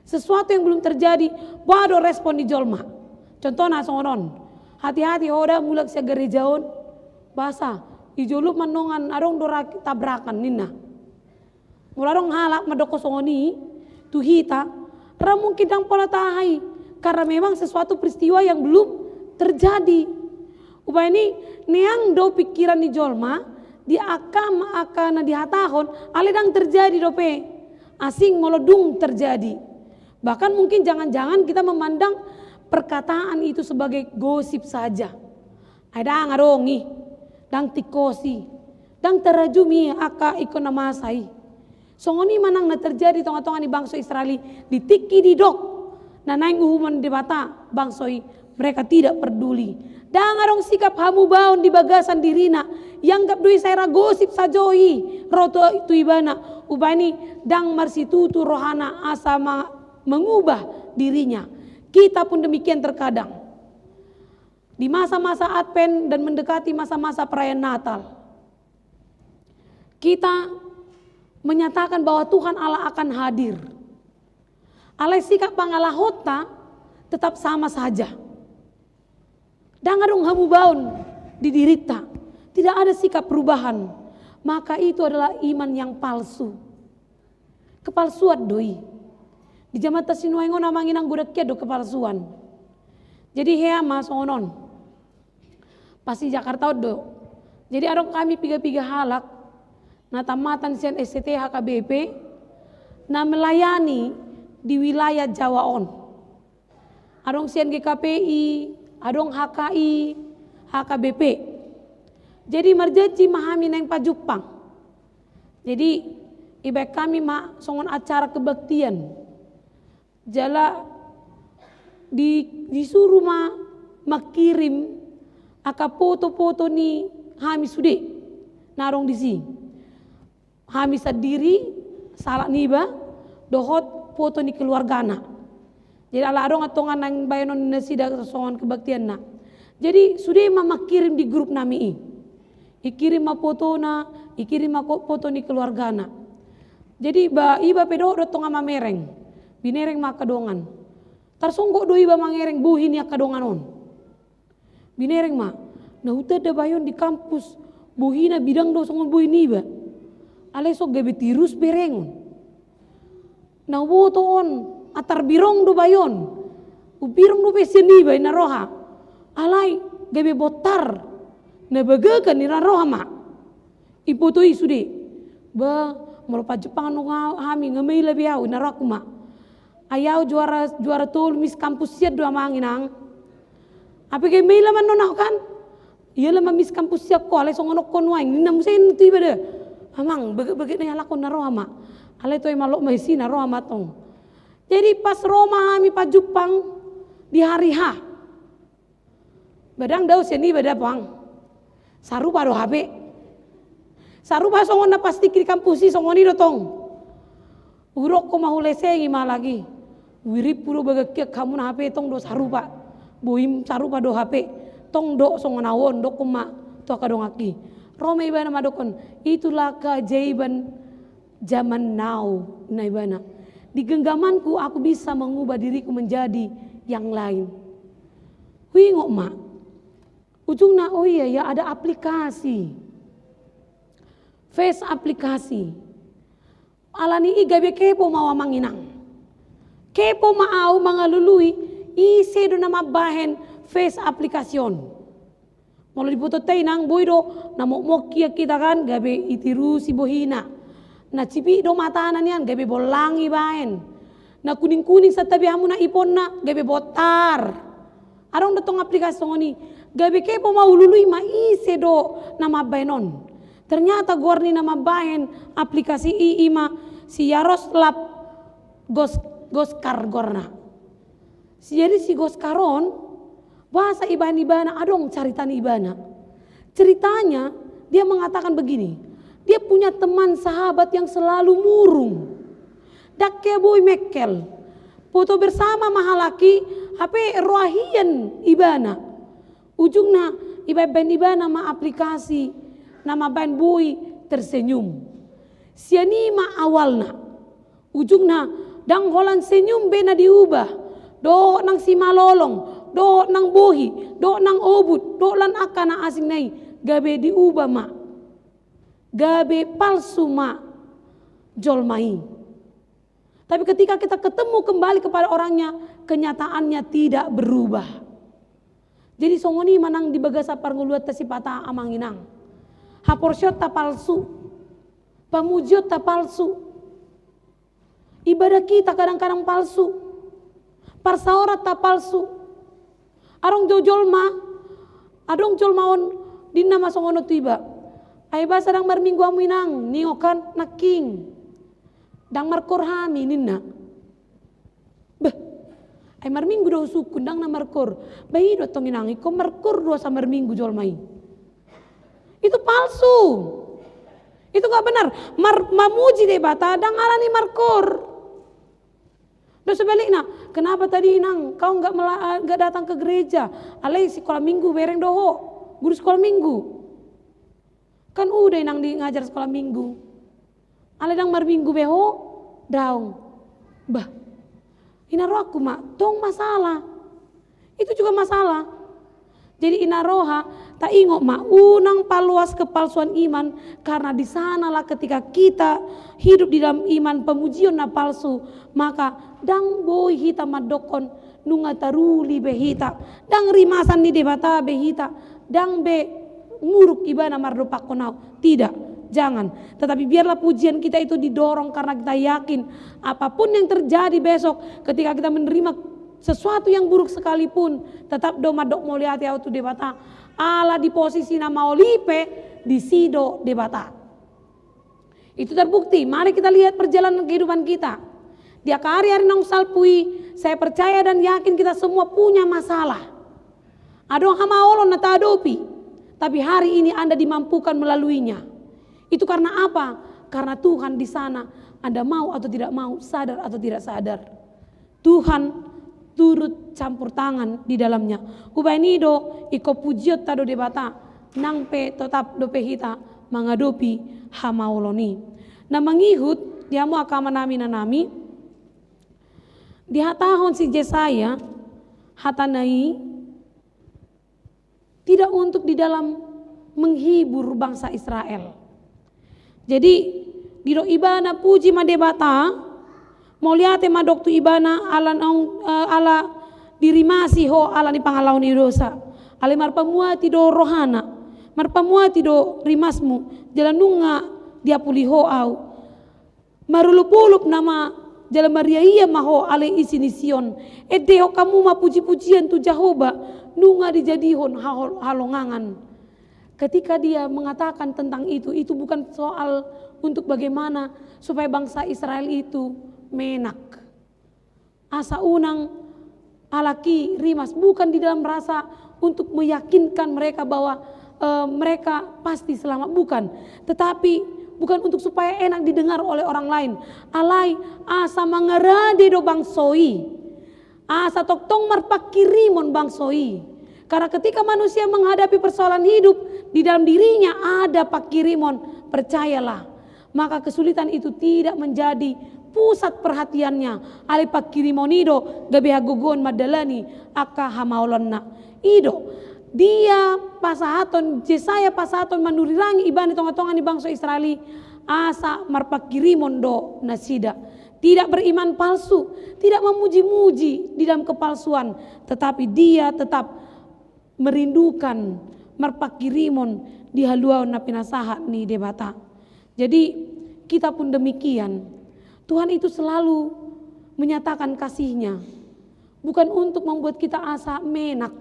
Sesuatu yang belum terjadi, boha do respon ni jolma. Contohna songon on, hati-hati ho da mulak sian gareja on, boasa, i jolo mandongan adong do ra tabrakan ninna. Molo adong halak mandok songon i tu hita, ra mungkin ndang pola taha i, karena memang sesuatu peristiwa yang belum terjadi. Umbahen i, neang do pikiran ni jolma di angka, angka na dihatahon, alai ndang terjadi dope. Asing molo dung terjadi. Bahkan mungkin jangan-jangan kita memandang perkataan itu sebagai gosip saja. Ai ndang adong i, ndang tingkos i, ndang tarajumi angka ingkon na masa i. Songon i ma nang na terjadi tonga-tonga ni bangso Israel i, di tingki didok na naeng uhuman Debata bangso i, mereka tidak peduli. Ndang adong sikap hamubaon di bagasan dirina, ianggap do i sai ra gosip sajo i ro tu, tu ibana, umbahen i ndang marsitutu rohana asa ma-, mengubah dirinya. Kita pun demikian terkadang. Di masa-masa Advent dan mendekati masa-masa perayaan Natal, kita menyatakan bahwa Tuhan Allah akan hadir. Alai sikap pangalahonta tetap sama saja. Ndang adong hamubaon di dirinta. Tidak ada sikap perubahan. Maka itu adalah iman yang palsu. Kepalsuan do i. Di jamanta sinuaeng on amang inang godang hian do kepalsuan. Jadi hea ma songon on. Pas di Jakarta on do. Jadi adong hami piga-piga halak na tammatan sian S C T H K B P na melayani di wilayah Jawa on. Adong sian G K P I, adong H K I, H K B P. Jadi marjanji ma hami naeng pajumpang. Jadi ibaen hami ma songon acara kebaktian. Jala di, disuru ma mangkirim angka foto-foto ni hami sude na adong disi. Hami sandiri, sahalak niba, dohot foto ni keluargana. Jadi ala adong antong naeng baenon nasida songon kebaktianna. Jadi sude ma mangkirim di grup nami i. Ikirim ma fotona, ikirim ma ko-, foto ni keluargana. Jadi ba, iba pe dohot do antong mamereng. Binereng ma angka dongan. Tarsonggot do iba mangereng bohi ni angka dongan on. Binereng ma, na hutanda bayo on di kampus, bohina bidang do songon bohi niba. Alai so gabe tirus berengon. Na huboto on, atar birong do bayo on. Umbirong do pe sian iba inna roha. Alai gabe bontar. Na bagagan inna roha ma. Iboto i sude. Ba, molo pajumpang nunga hami nga maila be au, inna rohangku ma. Ai au juara, juara tolu Miss Kampus sian do amang inang. Hape gabe maila ma annon au kan. Iala ma Miss Kampus sian ho, alai songon on ho nuaeng, ninna muse tu iba da. Amang, bagak-bagak na ihalak ho inna roha ma. Alai toe malok ma isi inna roha ma tong. Jadi pas ro ma hami pajumpang di hari H. Ba ndang dao sian iba da pang. Sarupa do hape. Sarupa songon na pasti di kampus i songon i do tong. Hudok ho ma hulesengi ma lagi. Huirimpu do bagak i angka hamuna hape tong do sarupa. Bohim sarupa do hape. Tong do songon au on, dokkon ma tu angka donganki. Ro ma ibana mandokkon. Itulah keajaiban zaman now, inna ibana. Di genggamanku aku bisa mengubah diriku menjadi yang lain. Huingot ma. Ujungna, oh iya ya, ada aplikasi. Face aplikasi. Alani i gabe kepo ma au amang inang. Kepo ma au mangalului ise do na mambahen face aplikasi on. Molo diboto hita inang boi do, na mokmok ia hita kan, gabe itirusi bohina. Na cipik do matana nian, gabe bollang ibaen. Na kuning-kuning santabi hamuna iponna, gabe bontar. Adong do tong aplikasi songon i, gabe kepo ma ulului ma ise do na mambaen on. Ternyata goar ni na mambaen aplikasi i ima si Yaroslav Gos-, Goskar goarna. Si, jadi si Goskar on, boasa ibaen ibana, adong carita ni ibana. Ceritanya, dia mengatakan begini, dia punya teman sahabat yang selalu murung. Ndang hea boi mengkel. Foto bersama ma halak i, hape roa hian ibana. Ujungna, ibaen-baen ibana ma aplikasi na mambaen boi tersenyum. Sian i ma awalna. Ujungna, ndang holan senyum be na diubah. Dohot nang simalolong, dohot nang bohi, dohot nang obut, dohot lan angka na asing na i, gabe diubah ma. Gabe palsu ma jolma i. Tapi ketika kita ketemu kembali kepada orangnya, kenyataannya tidak berubah. Jadi songon i ma nang di bagasan parngoluanta sipata amang inang. Haporseaonta palsu. Pamujionta palsu. Ibadah kita kadang-kadang palsu. Parsaoranta palsu. Adong jo jolma, adong jolma on ninna ma songon on tu iba. Ai boasa ndang marminggu hamu inang, ningot kan nangkin. Ndang markoor hami ninna. Beh, ai marminggu do husungkun ndang na markoor. Bah i do tong inang, ingkon markoor do asa marminggu jolma i. Itu palsu. Itu nggak benar. Mar-, mamuji Debata ndang alani markoor. Dan sebaliknya, kenapa tadi inang kau nggak mela-, nggak datang ke gereja? Alai sekolah minggu bereng do ho. Guru sekolah minggu. Kan udah inang di ngajar sekolah minggu. Alai ndang marminggu be ho, daong. Bah, inna rohangku ma, tong masalah. Itu juga masalah. Jadi inna roha, taingot ma, unang paloas kepalsuan iman, karena di sanalah ketika kita hidup di dalam iman pemujion na palsu, maka ndang boi hita mandokkon nunga taruli be hita, ndang rimasan ni Debata be hita, ndang be muruk ibana mardompakkon au. Tidak, jangan. Tetapi biarlah pujian kita itu didorong karena kita yakin apapun yang terjadi besok, ketika kita menerima sesuatu yang buruk sekalipun, tetap do mandok mauliate au tu Debata. Ala di posisi na maol i pe, disi do Debata. Itu terbukti. Mari kita lihat perjalanan kehidupan kita. Di angka ari-ari naung salpu i, saya percaya dan yakin kita semua punya masalah. Adong hamaolon na tahadopi, tapi hari ini Anda dimampukan melaluinya. Itu karena apa? Karena Tuhan di sana, Anda mau atau tidak mau, sadar atau tidak sadar. Tuhan turut campur tangan di dalamnya. Umbahen i do, ingkon pujionta do Debata, nang pe totap dope hita mangadopi hamaolon i. Na mangihut di hamu angka amanami, inanami, dihatahon si Jesaya, hatana i, tidak untuk di dalam menghibur bangsa Israel. Jadi, didok ibana, puji ma Debata, mauliate mandok tu ibana, ala naung, eh, ala dirimasi ho ala ni pangalaho ni dosa. Alai marpamuati do rohana, marpamuati do rimasmu, jala nunga diapuli ho au. Marolopolop nama jala mariaia ma ho ale isi ni Sion. Endehon hamu ma pujipujian tu Jahowa, nunga dijadihon hahol-, halongangan. Ketika dia mengatakan tentang itu, itu bukan soal untuk bagaimana supaya bangsa Israel itu menak. Asa unang alaki rimas, bukan di dalam rasa untuk meyakinkan mereka bahwa, eh, mereka pasti selamat, bukan. Tetapi bukan untuk supaya enak didengar oleh orang lain. Alai asa mangarade do bangso i. Asa tongtong marpangkirimon bangso i. Karena ketika manusia menghadapi persoalan hidup, di dalam dirinya ada pangkirimon, percayalah, maka kesulitan itu tidak menjadi pusat perhatiannya. Alai pangkirimon i do gabe hagogoon mandalani angka hamaolonna. I do, dia pasahaton, Jesaya pasahaton manurirangi ibana di tongatonga ni bangso Israel i, asa marpangkirimon do nasida. Tidak beriman palsu, tidak memuji-muji di dalam kepalsuan, tetapi dia tetap merindukan, marpangkirimon di haluaon na pinasahat ni Debata. Jadi, kita pun demikian. Tuhan itu selalu menyatakan kasih-Nya, bukan untuk membuat kita asa menak,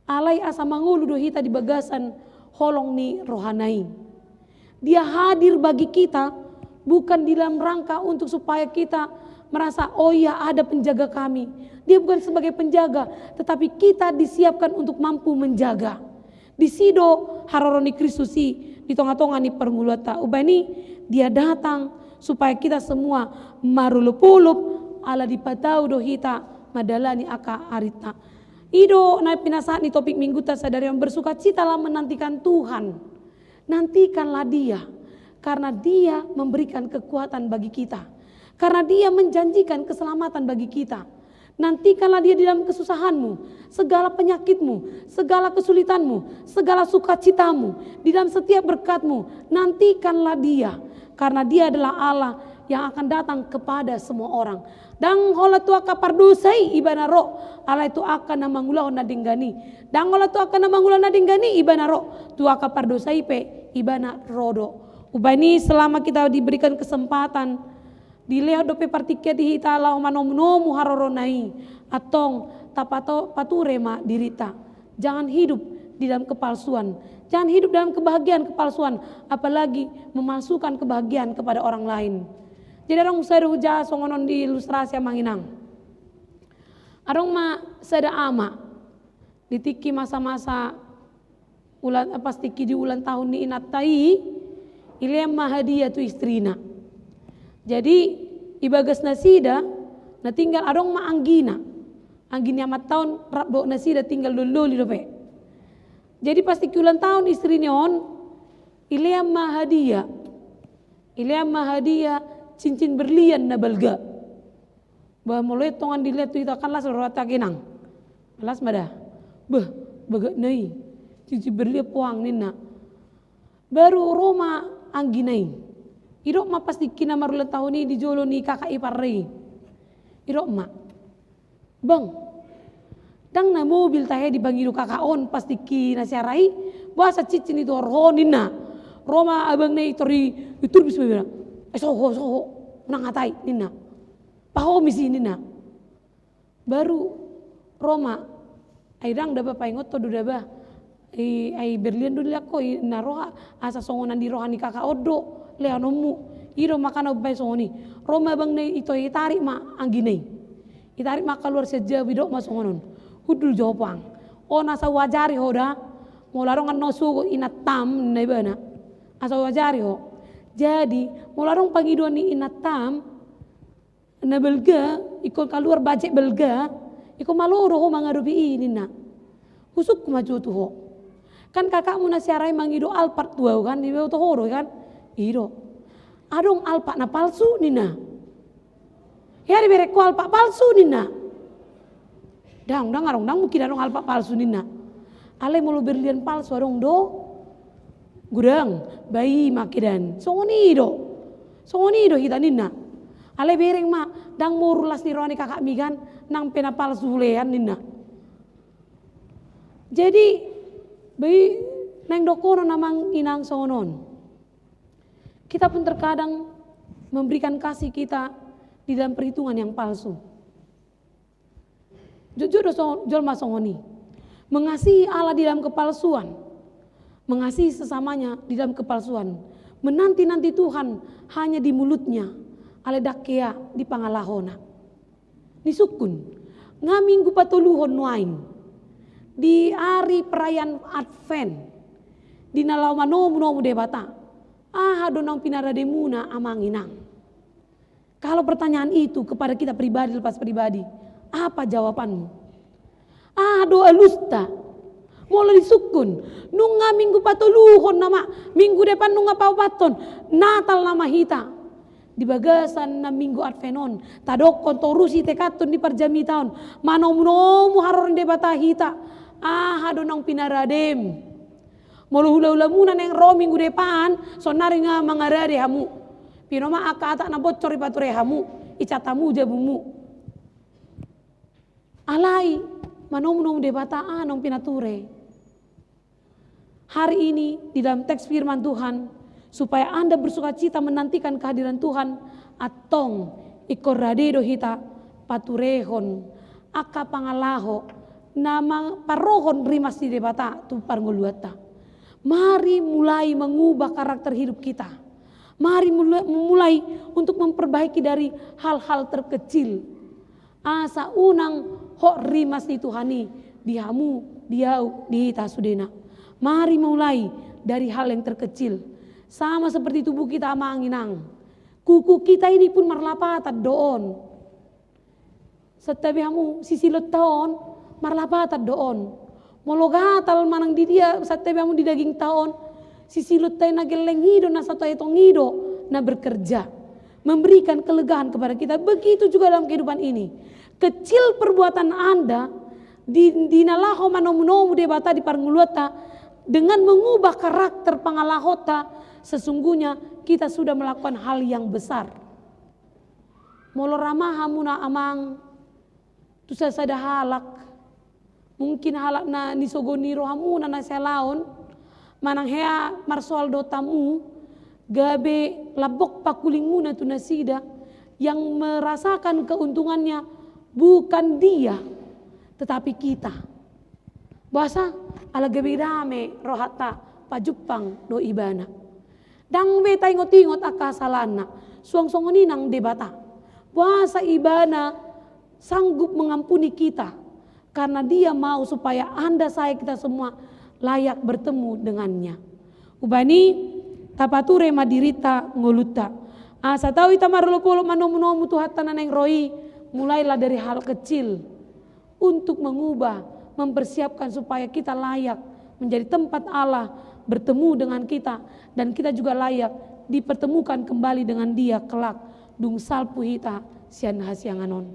alai asa mangolu do hita di bagasan holong ni rohana i. Dia hadir bagi kita bukan di dalam rangka untuk supaya kita merasa, "Oh iya, ada penjaga kami." Dia bukan sebagai penjaga, tetapi kita disiapkan untuk mampu menjaga. Disi do haroro ni Kristus i di tongatonga ni parngoluanta. Umbahen i, Dia datang supaya kita semua marolopolop, ala dipatau do hita mandalani angka arita. I do na pinasahat ni topik minggunta sadari on, bersukacitalah menantikan Tuhan. Nantikanlah Dia, karena Dia memberikan kekuatan bagi kita. Karena Dia menjanjikan keselamatan bagi kita. Nantikanlah Dia di dalam kesusahanmu, segala penyakitmu, segala kesulitanmu, segala sukacitamu, di dalam setiap berkatmu. Nantikanlah Dia, karena Dia adalah Allah yang akan datang kepada semua orang. Ndang holan tu angka pardosa i Ibana ro, alai tu angka na mangulahon na denggan i. Ndang holan tu angka na mangulahon na denggan i Ibana ro, tu angka pardosa i pe Ibana ro do. Umbahen i, selama kita diberikan kesempatan, dilehon dope partingkian di hita laho manomunomu harorona i, antong tapato-, pature ma dirita. Jangan hidup di dalam kepalsuan. Jangan hidup dalam kebahagiaan kepalsuan, apalagi memalsukan kebahagiaan kepada orang lain. Jadi, adong sada hujaha songon on di ilustrasi, amang inang. Adong ma sada ama, di tingki masa-masa ulang, pas tingki di ulang tahun ni inanta i, ilean ma hadiah tu istrina. Jadi, ibagas nasida, na tinggal adong ma anggina. Anggi ni amanta on rap dohot nasida tinggal doli-doli dope. Jadi, pas tingki ulang tahun istrina on, ilean ma hadiah. Ilean ma hadiah cincin berlian na balga. Bah, molo i tongan dilean tu hita kan las rohanta, inang. Las ma da. Beh, bagak na i. Cincin berlian poang, ninna. Baru ro ma anggina i. Didok ma pas tingki na marulang tahun i di jolo ni kakak ipar i. Didok ma, "Bang, Ndang na mobil tahe dipangido kakak on pas tingki na siara i, boasa cincin i tor ho ninna. Ro ma abangna i tor i, i turbis ma ibana. Eh, soho, soho, unang hatai ninna. Pahomi si ninna. Baru ro ma, ai ndang daba paingothon do daba. I, ai berlian do dilak ho, i na roha, asa songon na di roha ni kakak on do leanonmu. I do makana umbahen songon i. Ro ma abangna i, itarik ma anggina i. Itarik ma kaluar sian jabu, idok ma songon on. Hundul jo ho puang. On asa huajari ho da. Molo adong annon sogot inantam ninna ibana. Asa huajari ho. Jadi, molo adong pangidoan ni inantam na balga, ingkon kaluar bajek balga, ingkon malo do ho mangadopi i ninna. Husungkun ma jo tu ho. Kan kakakmu na siara i mangido Alphard tu ahu kan, diboto ho do kan? I do. Adong Alphard na palsu ninna. Hea dibereng ho Alphard palsu ninna. Ndang, ndang adong, ndang mungkin adong Alphard palsu ninna. Alai molo berlian palsu adong do. Godang, ba i ma kedan. Songon i do. Songon i do hita ninna. Alai bereng ma, ndang moru las ni roha ni kakakmi kan, nang pe na palsu hulean ninna. Jadi, ba i naeng dohonon amang inang songon on. Kita pun terkadang memberikan kasih kita di dalam perhitungan yang palsu. Jujur do so-, jolma songon i. Mengasihi Allah di dalam kepalsuan. Mengasihi sesamanya di dalam kepalsuan. Menanti-nanti Tuhan hanya di mulutnya. Alai ndang hea di pangalahona. Nisungkun, nga minggu patoluhon nuaeng. Di ari perayaan Advent. Di na laho manomu-nomu Debata. Aha do naung pinarademuna amang inang. Kalau pertanyaan itu kepada kita pribadi lepas pribadi, apa jawabanmu? Aha do alusta? Molo disungkun, nunga minggu patoluhon nama, minggu depan nunga paopathon, Natal nama hita. Di bagasan na minggu Advent on, tadokkon torus i tekadhon di parjamita on, manomu-nomu haroro ni Debata hita, aha do naung pinaradem. Molo hula-hulamuna naeng ro minggu depan, saonnari nga mangarade hamu. Pinoma angka atak na bocor ipature hamu, icat hamu jabumu. Alai, manomu-nomu Debata aha naung pinature. Hari ini, di dalam teks firman Tuhan, supaya Anda bersukacita menantikan kehadiran Tuhan, antong ingkon rade do hita paturehon angka pangalaho na ma-, parrohahon rimas ni Debata tu parngoluanta. Mari mulai mengubah karakter hidup kita. Mari mula-, mulai untuk memperbaiki dari hal-hal terkecil. Asa unang hot rimas ni Tuhan i di hamu, di ahu, di hita sudena. Mari mulai dari hal yang terkecil. Sama seperti tubuh kita amang inang. Kuku kita ini pun marlapatan do on. Santabi hamu sisilonta on, marlapatan do on. Molo gatal manang di dia, santabi hamu di dagingta on, sisilonta i na gelleng i do, na satoetong i do, na bekerja. Memberikan kelegaan kepada kita. Begitu juga dalam kehidupan ini. Kecil perbuatan Anda, di, di na laho manomu-nomu Debata di parngoluanta, dengan mengubah karakter pangalahonta, sesungguhnya kita sudah melakukan hal yang besar. Molo ra ma hamuna amang tu sasada halak, mungkin halak na nisogo ni rohamuna na sialaon, manang hea marsoal do hamu, gabe lambok pangkulingmuna tu nasida, yang merasakan keuntungannya bukan dia, tetapi kita. Boasa? Ala gabe dame rohanta, pajumpang do ibana. Ndang be taingot-ingot angka hasalaanna, suang songon i nang Debata. Boasa ibana sanggup mengampuni kita, karena Dia mau supaya Anda, saya, kita semua layak bertemu dengannya. Umbahen i, tapature ma dirinta ngolunta. Asa tau hita marolop-olop manomu-nomu Tuhanta na naeng ro i, mulailah dari hal kecil. Untuk mengubah, mempersiapkan supaya kita layak menjadi tempat Allah bertemu dengan kita, dan kita juga layak dipertemukan kembali dengan Dia kelak dung salpu hita sian hasiangan on.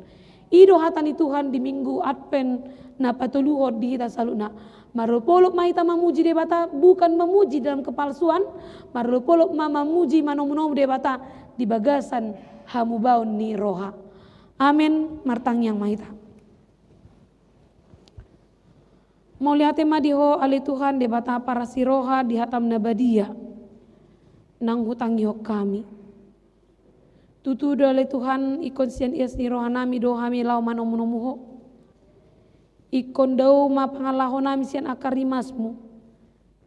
I do hata ni Tuhan di Minggu Advent na patoluhon di hita saluhutna. Marolop-olop ma hita mamuji Debata, bukan mamuji dalam kepalsuan, marolop-olop ma mamuji manomu-nomu Debata di bagasan hamubaon ni roha. Amen. Martangiang ma hita. Mauliate ma di Ho ale Tuhan Debata parasi roha di hataM na badia, nang hutangihon hami. Tutu do ale Tuhan, ingkon sian ias ni rohanami do hami laho manomunomu Ho. Ingkon dao ma pangalaho nami sian angka rimasMu.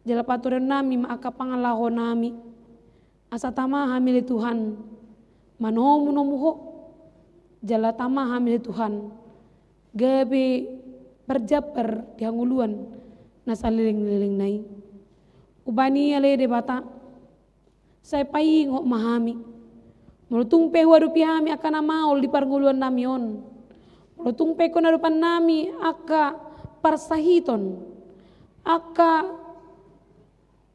Jala paturehon nami ma angka pangalaho nami. Asa tama hami ale Tuhan manomunomu Ho. Jala tama hami ale Tuhan gabe parjambar di hangoluan na saleleng-lelengna i. Umbahen i ale Debata, sai paingot ma hami. Molo tung pe huadopi hami angka na maol di parngoluan nami on. Molo tung pe ingkon adopan nami angka parsahiton, angka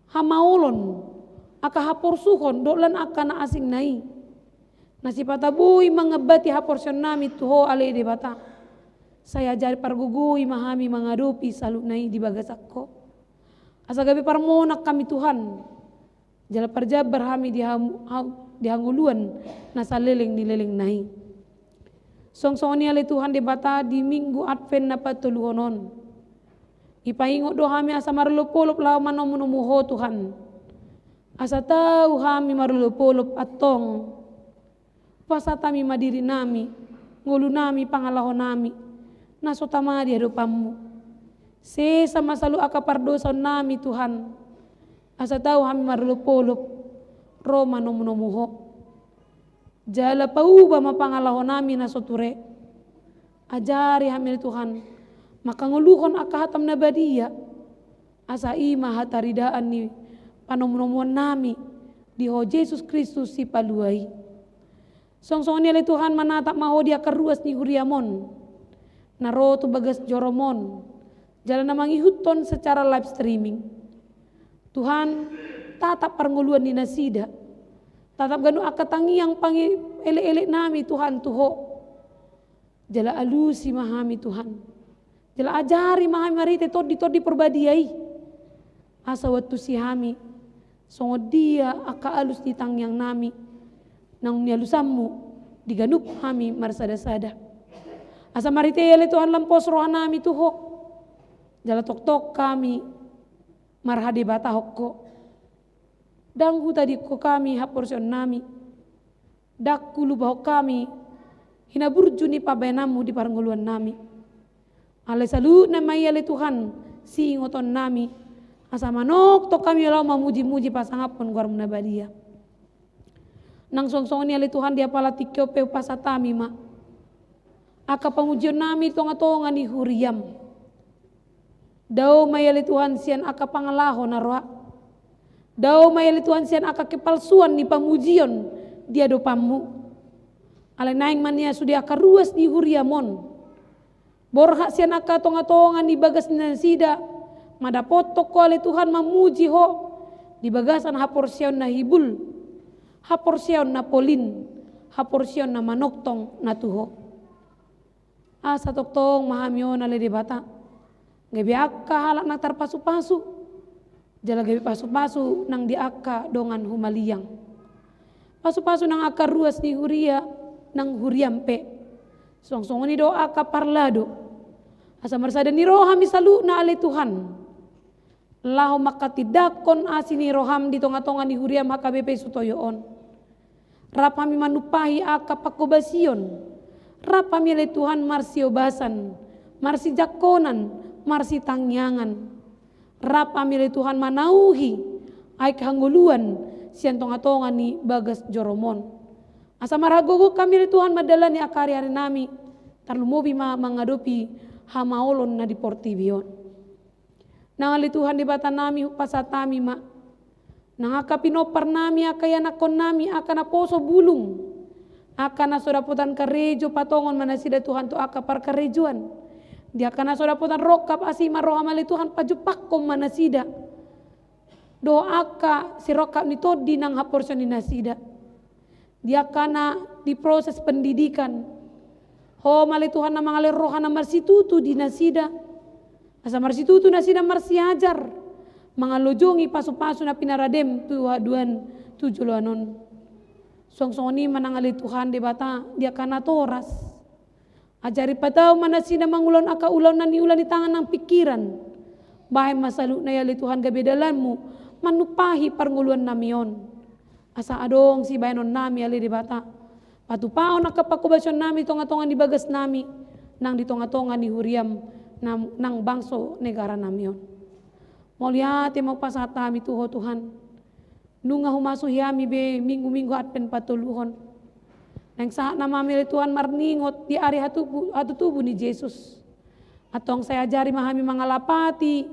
hamaolon, angka haporsuhon, dohot lan angka na asing na i. Na sipata boi mangambati haporseaon nami tu Ho ale Debata. Sai ajari pargogoi ma hami mangadopi saluhutna i di bagasan Ho. Asa gabe parmonang hami Tuhan. Jala parjambar hami di ham-, ha-, di hangoluan na saleleng ni lelengna i. Suang songon i ale Tuhan Debata di Minggu Advent na patoluhon on. Dipaingot do hami asa marolopolop laho manomunomu Ho Tuhan. Asa tau hami marolopolop antong. Pasahat hami ma dirinami, ngolunami, pangalahonami, na so tama di adopanMu. Sesa ma saluhut angka pardosaonnami Tuhan. Asa tau hami marolopolop, ro manomunomu Ho. Jala pauba ma pangalahonami na so ture. Ajari hami ale Tuhan, mangkangoluhon angka hataM na badia. Asa i ma hataridaan ni panomunomuannami di Ho Jesus Kristus Sipalua i. Suang songon i ale Tuhan manatap ma Ho di angka ruas ni huriaM on. Na ro tu bagas joroM on. Jala na mangihuthon secara live streaming. Tuhan, tatap parngoluan ni nasida. Tatap ganup angka tangiang pangi-, elek-eleknami Tuhan tu Ho. Jala alusi ma hami Tuhan. Jala ajari ma hami marhite Tondi-Tondi Parbadia i. Asa huantusi hami. Songon dia angka alus ni tangiangnami. Naung nialusanMu di ganup hami marsada-sada. Asa marhite i ale Tuhan lam pos rohanami tu Ho. Jala tongtong hami marhadebatahon Ho. Ndang hutadingkon hami haporseaonnami. Ndang hulupahon hami hinaburju ni pambahenanMu di parngoluannami. Alai saluhutna ma i ale Tuhan, siingotonnami, asa manongtong hami laho mamuji-muji pasangaphon goarMu na badia. Nang suang songon i ale Tuhan di apala tingki on pe hupasahat hami ma angka pamujionnami di tonga-tonga ni huriaM. Dao ma i ale Tuhan sian angka pangalaho na roa. Dao ma i ale Tuhan sian angka kepalsuan ni pamujion di adopanMu. Alai naeng ma nian sude angka ruas ni huriaM on. Borhat sian angka tonga-tonga ni bagas ni nasida, mandapothon Ho ale Tuhan mamuji Ho, di bagasan haporseaon na hibul, haporseaon na polin, haporseaon na manongtong na tu Ho. Asa tongtong ma hami on ale Debata. Gabe angka halak na tarpasu-pasu. Jala gabe pasu-pasu nang di angka dongan humaliang. Pasu-pasu nang angka ruas ni huria nang huriaM pe. Suang songon i do angka parlado. Asa marsada ni roha hami saluhutna ale Tuhan. Laho mangkatindangkon asi ni rohaM di tonga-tonga ni huriaM H K B P Sutoyo on. Rap hami manumpahi angka panghobasion. Rap hami ale Tuhan marsiobasan, marsijangkonan, marsitangiangan. Rap hami ale Tuhan manauhi aek hangoluan sian tonga-tonga ni bagas joroM on. Asa marhagogoon hami ale Tuhan mandalani angka ari-arinami, tarlumobi ma mangadopi hamaolon na di portibi on. Nang ale Tuhan Debatanami, hupasahat hami ma nang angka pinomparnami, angka ianakkonnami, angka naposo bulung, angka na so dapotan karejo, patongon ma nasida Tuhan tu angka parkarejoan. Di angka na so dapotan rongkap, asi ma rohaM ale Tuhan, pajumpangkon ma nasida dohot angka sirongkap ni tondi nang haporseaon ni nasida. Di angka na di proses pendidikan, Ho ma ale Tuhan na mangalehon roha na marsitutu di nasida. Asa marsitutu nasida marsiajar, mangalojongi pasu-pasu na pinaradeM tu haduan tu joloan on. Suang songon i ma nang ale Tuhan Debata di angka natoras. Ajari patau ma nasida mangulahon angka ulaon na niula ni tangan nang pingkiran. Bahen ma saluhutna i ale Tuhan gabe dalanmu manumpahi parngoluannami on. Asa adong sibahenonnami ale Debata, patupahon angka panghobasiononnami di tongatonga ni bagasnami, nang di tongatonga ni huriam, nang, nang bangso negaranami on. Mauliate ma hupasahat hami tu Ho Tuhan. Nunga humasuhi hami be minggu-minggu Advent patoluhon. Naeng sahat nama hami ale Tuhan marningot di ari hatubu, hatutubu ni Jesus. Antong sai ajari ma hami mangalapati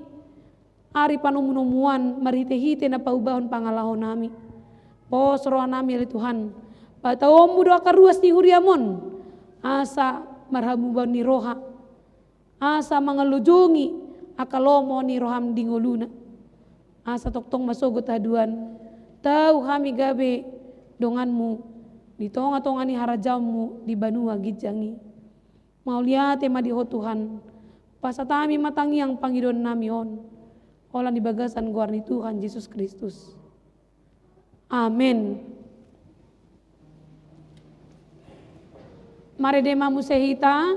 ari panomunomuan marhitehite na paubahon pangalahonami. Pos rohanami ale Tuhan, patauonmu do angka ruas ni huriam on, asa marhamubaon ni roha, asa mangalujongi angka lomo ni roham di ngoluna. Asa tongtong masogot haduan, tau hami gabe donganmu di tongatonga ni harajaonmu di banua ginjang i. Mauliate ma di Ho Tuhan. Pasahat hami ma tangiang pangidoannami on, holan di bagasan goar ni Tuhan Jesus Kristus. Amen. Marende ma muse hita.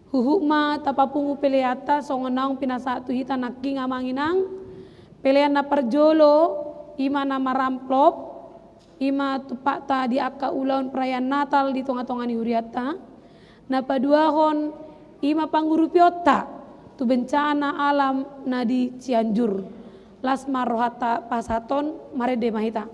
Huhut ma tapapungu peleanta songon naung pinasahat tu hita nangkin amang inang. Pelean na parjolo, i ma na maramplop, i ma tumpakta di angka ulaon perayaan Natal di tongatonga ni hurianta. Na paduahon, i ma pangurupionta tu bencana alam na di Cianjur. Las ma rohanta pasahathon, marende ma hita.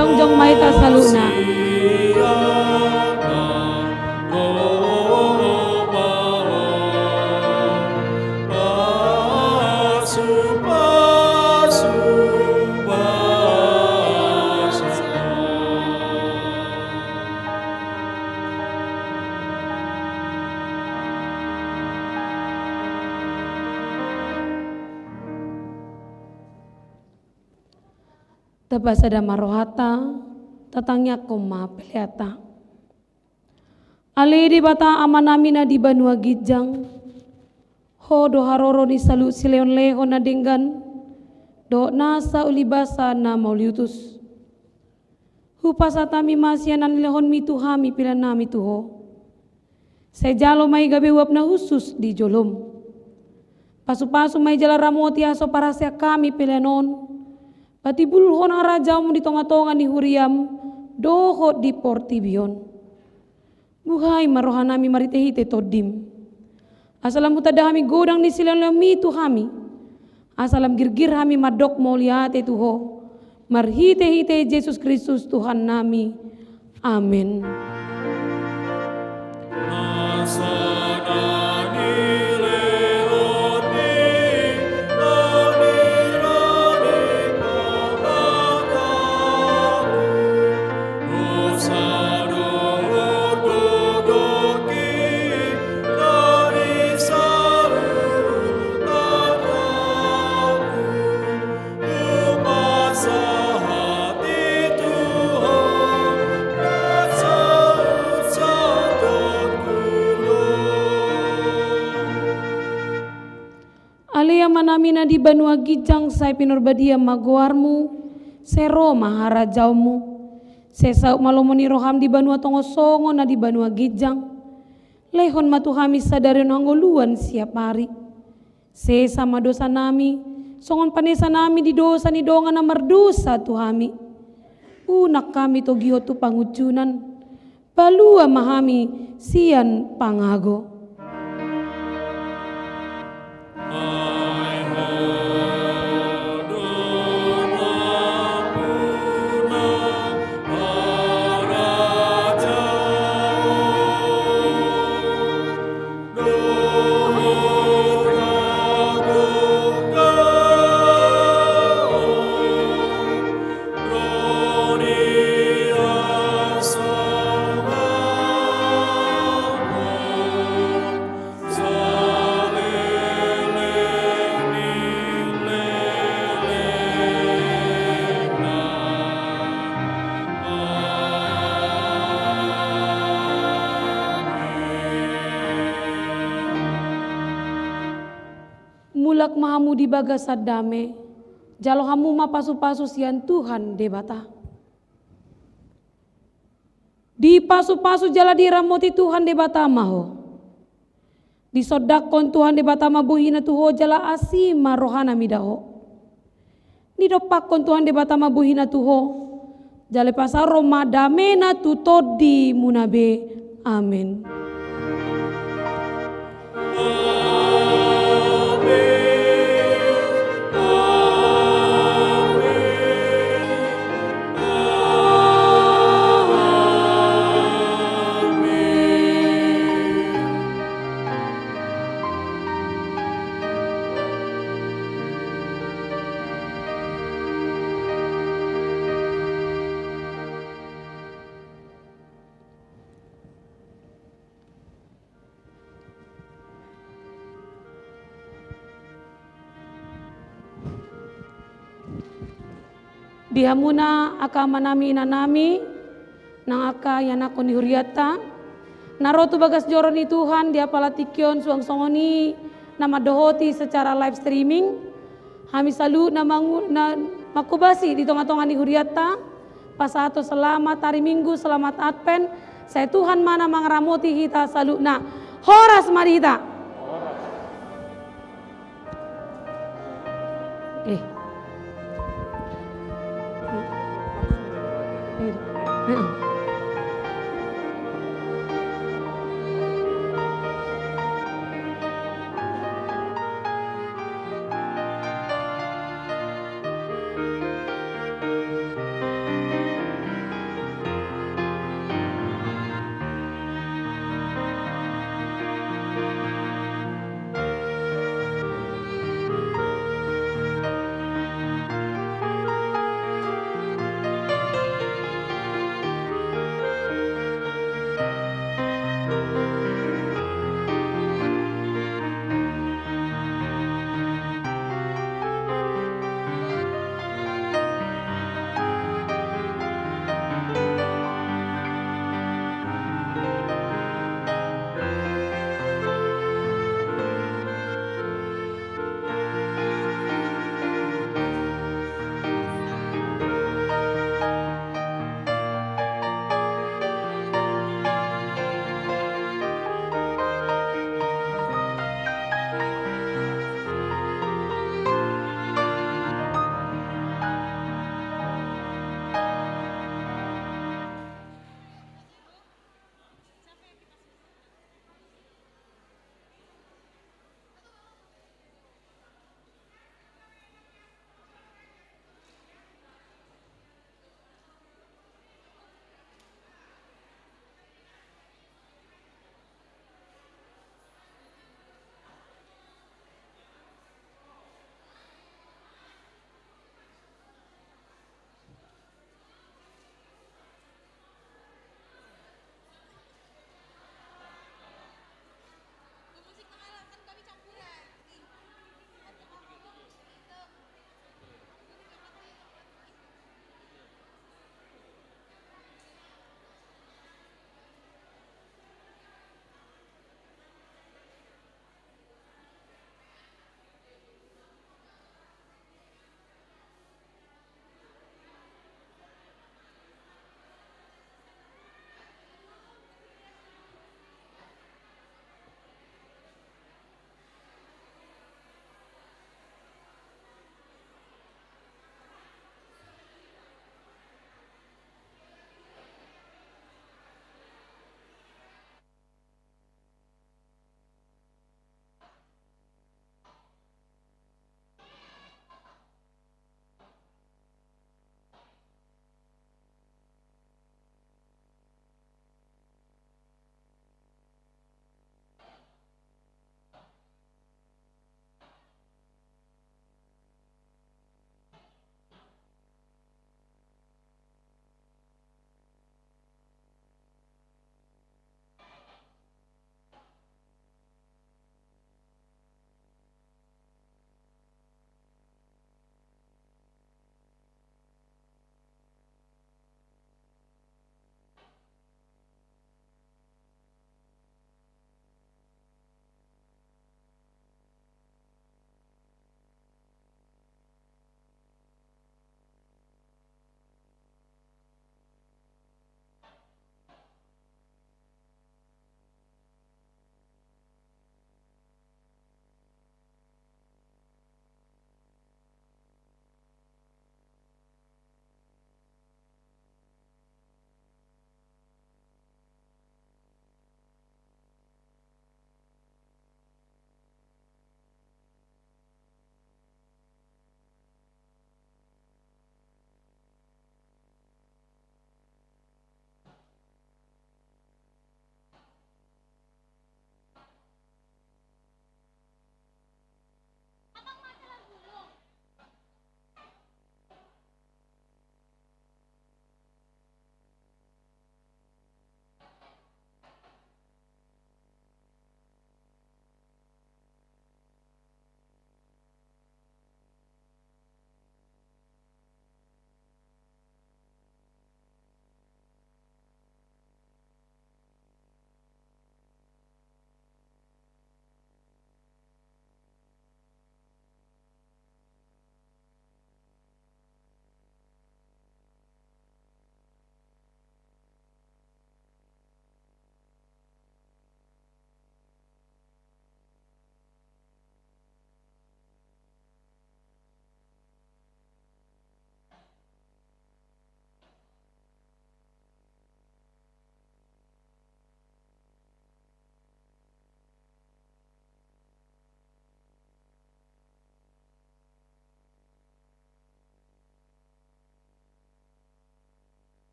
Jongjong ma hita saluhutna. Tapasada ma rohanta, tatangiangkon ma peleanta. Ale Debata Amanami na di banua ginjang, Ho do haroro ni saluhut silehonlehon na denggan dohot nasa ulibasa na mauliutus. Hupasahat hami ma sian na nilehonmi tu hami peleannami tu Ho. Sai jalo ma i gabe uap na hushus di jolom. Pasupasu ma i jala ramoti asa so parhaseang hami pelean on, patibulhon harajaonmu di tongatonga ni huriam dohot di portibi on. Buhai ma rohanami marhitehite Tondim, asa lam hutanda hami godang ni silehonlehonmi tu hami, asa lam girgir hami mandok mauliate tu Ho, marhitehite Jesus Kristus Tuhannami. Amen. Ale Amanami na di banua ginjang, sai pinarbadia ma goarmu, sai ro ma harajaonmu, sai saut ma lomo ni roham di banua tonga songon na di banua ginjang. Lehon ma tu hami sadari on hangoluan siap ari. Sesa ma dosanami, songon panesanami di dosa ni dongan na mardosa tu hami. Unang hami togihon tu pangunjunan, palua ma hami sian pangago. Mulak ma hamu di bagasan dame, jalo hamu ma pasupasu sian Tuhan Debata. Dipasupasu jala diramoti Tuhan Debata ma ho. Disondangkon Tuhan Debata ma bohina tu ho jala asi ma rohana mida ho. Didompakkon Tuhan Debata ma bohina tu ho, jala pasaor ma damena tu tondimuna be. Amen. Di hamuna angka amanami inanami, nang angka ianakhon ni hurianta, na ro tu bagas joro ni Tuhan di apala tingki on suang songon i na mandohoti secara live streaming, hami saluhut na mangu-, na manghobasi di tongatonga ni hurianta, pasahathon selamat hari Minggu, selamat Advent, sai Tuhan ma na mangaramoti hita saluhutna. Horas ma di hita. Eh. Eh.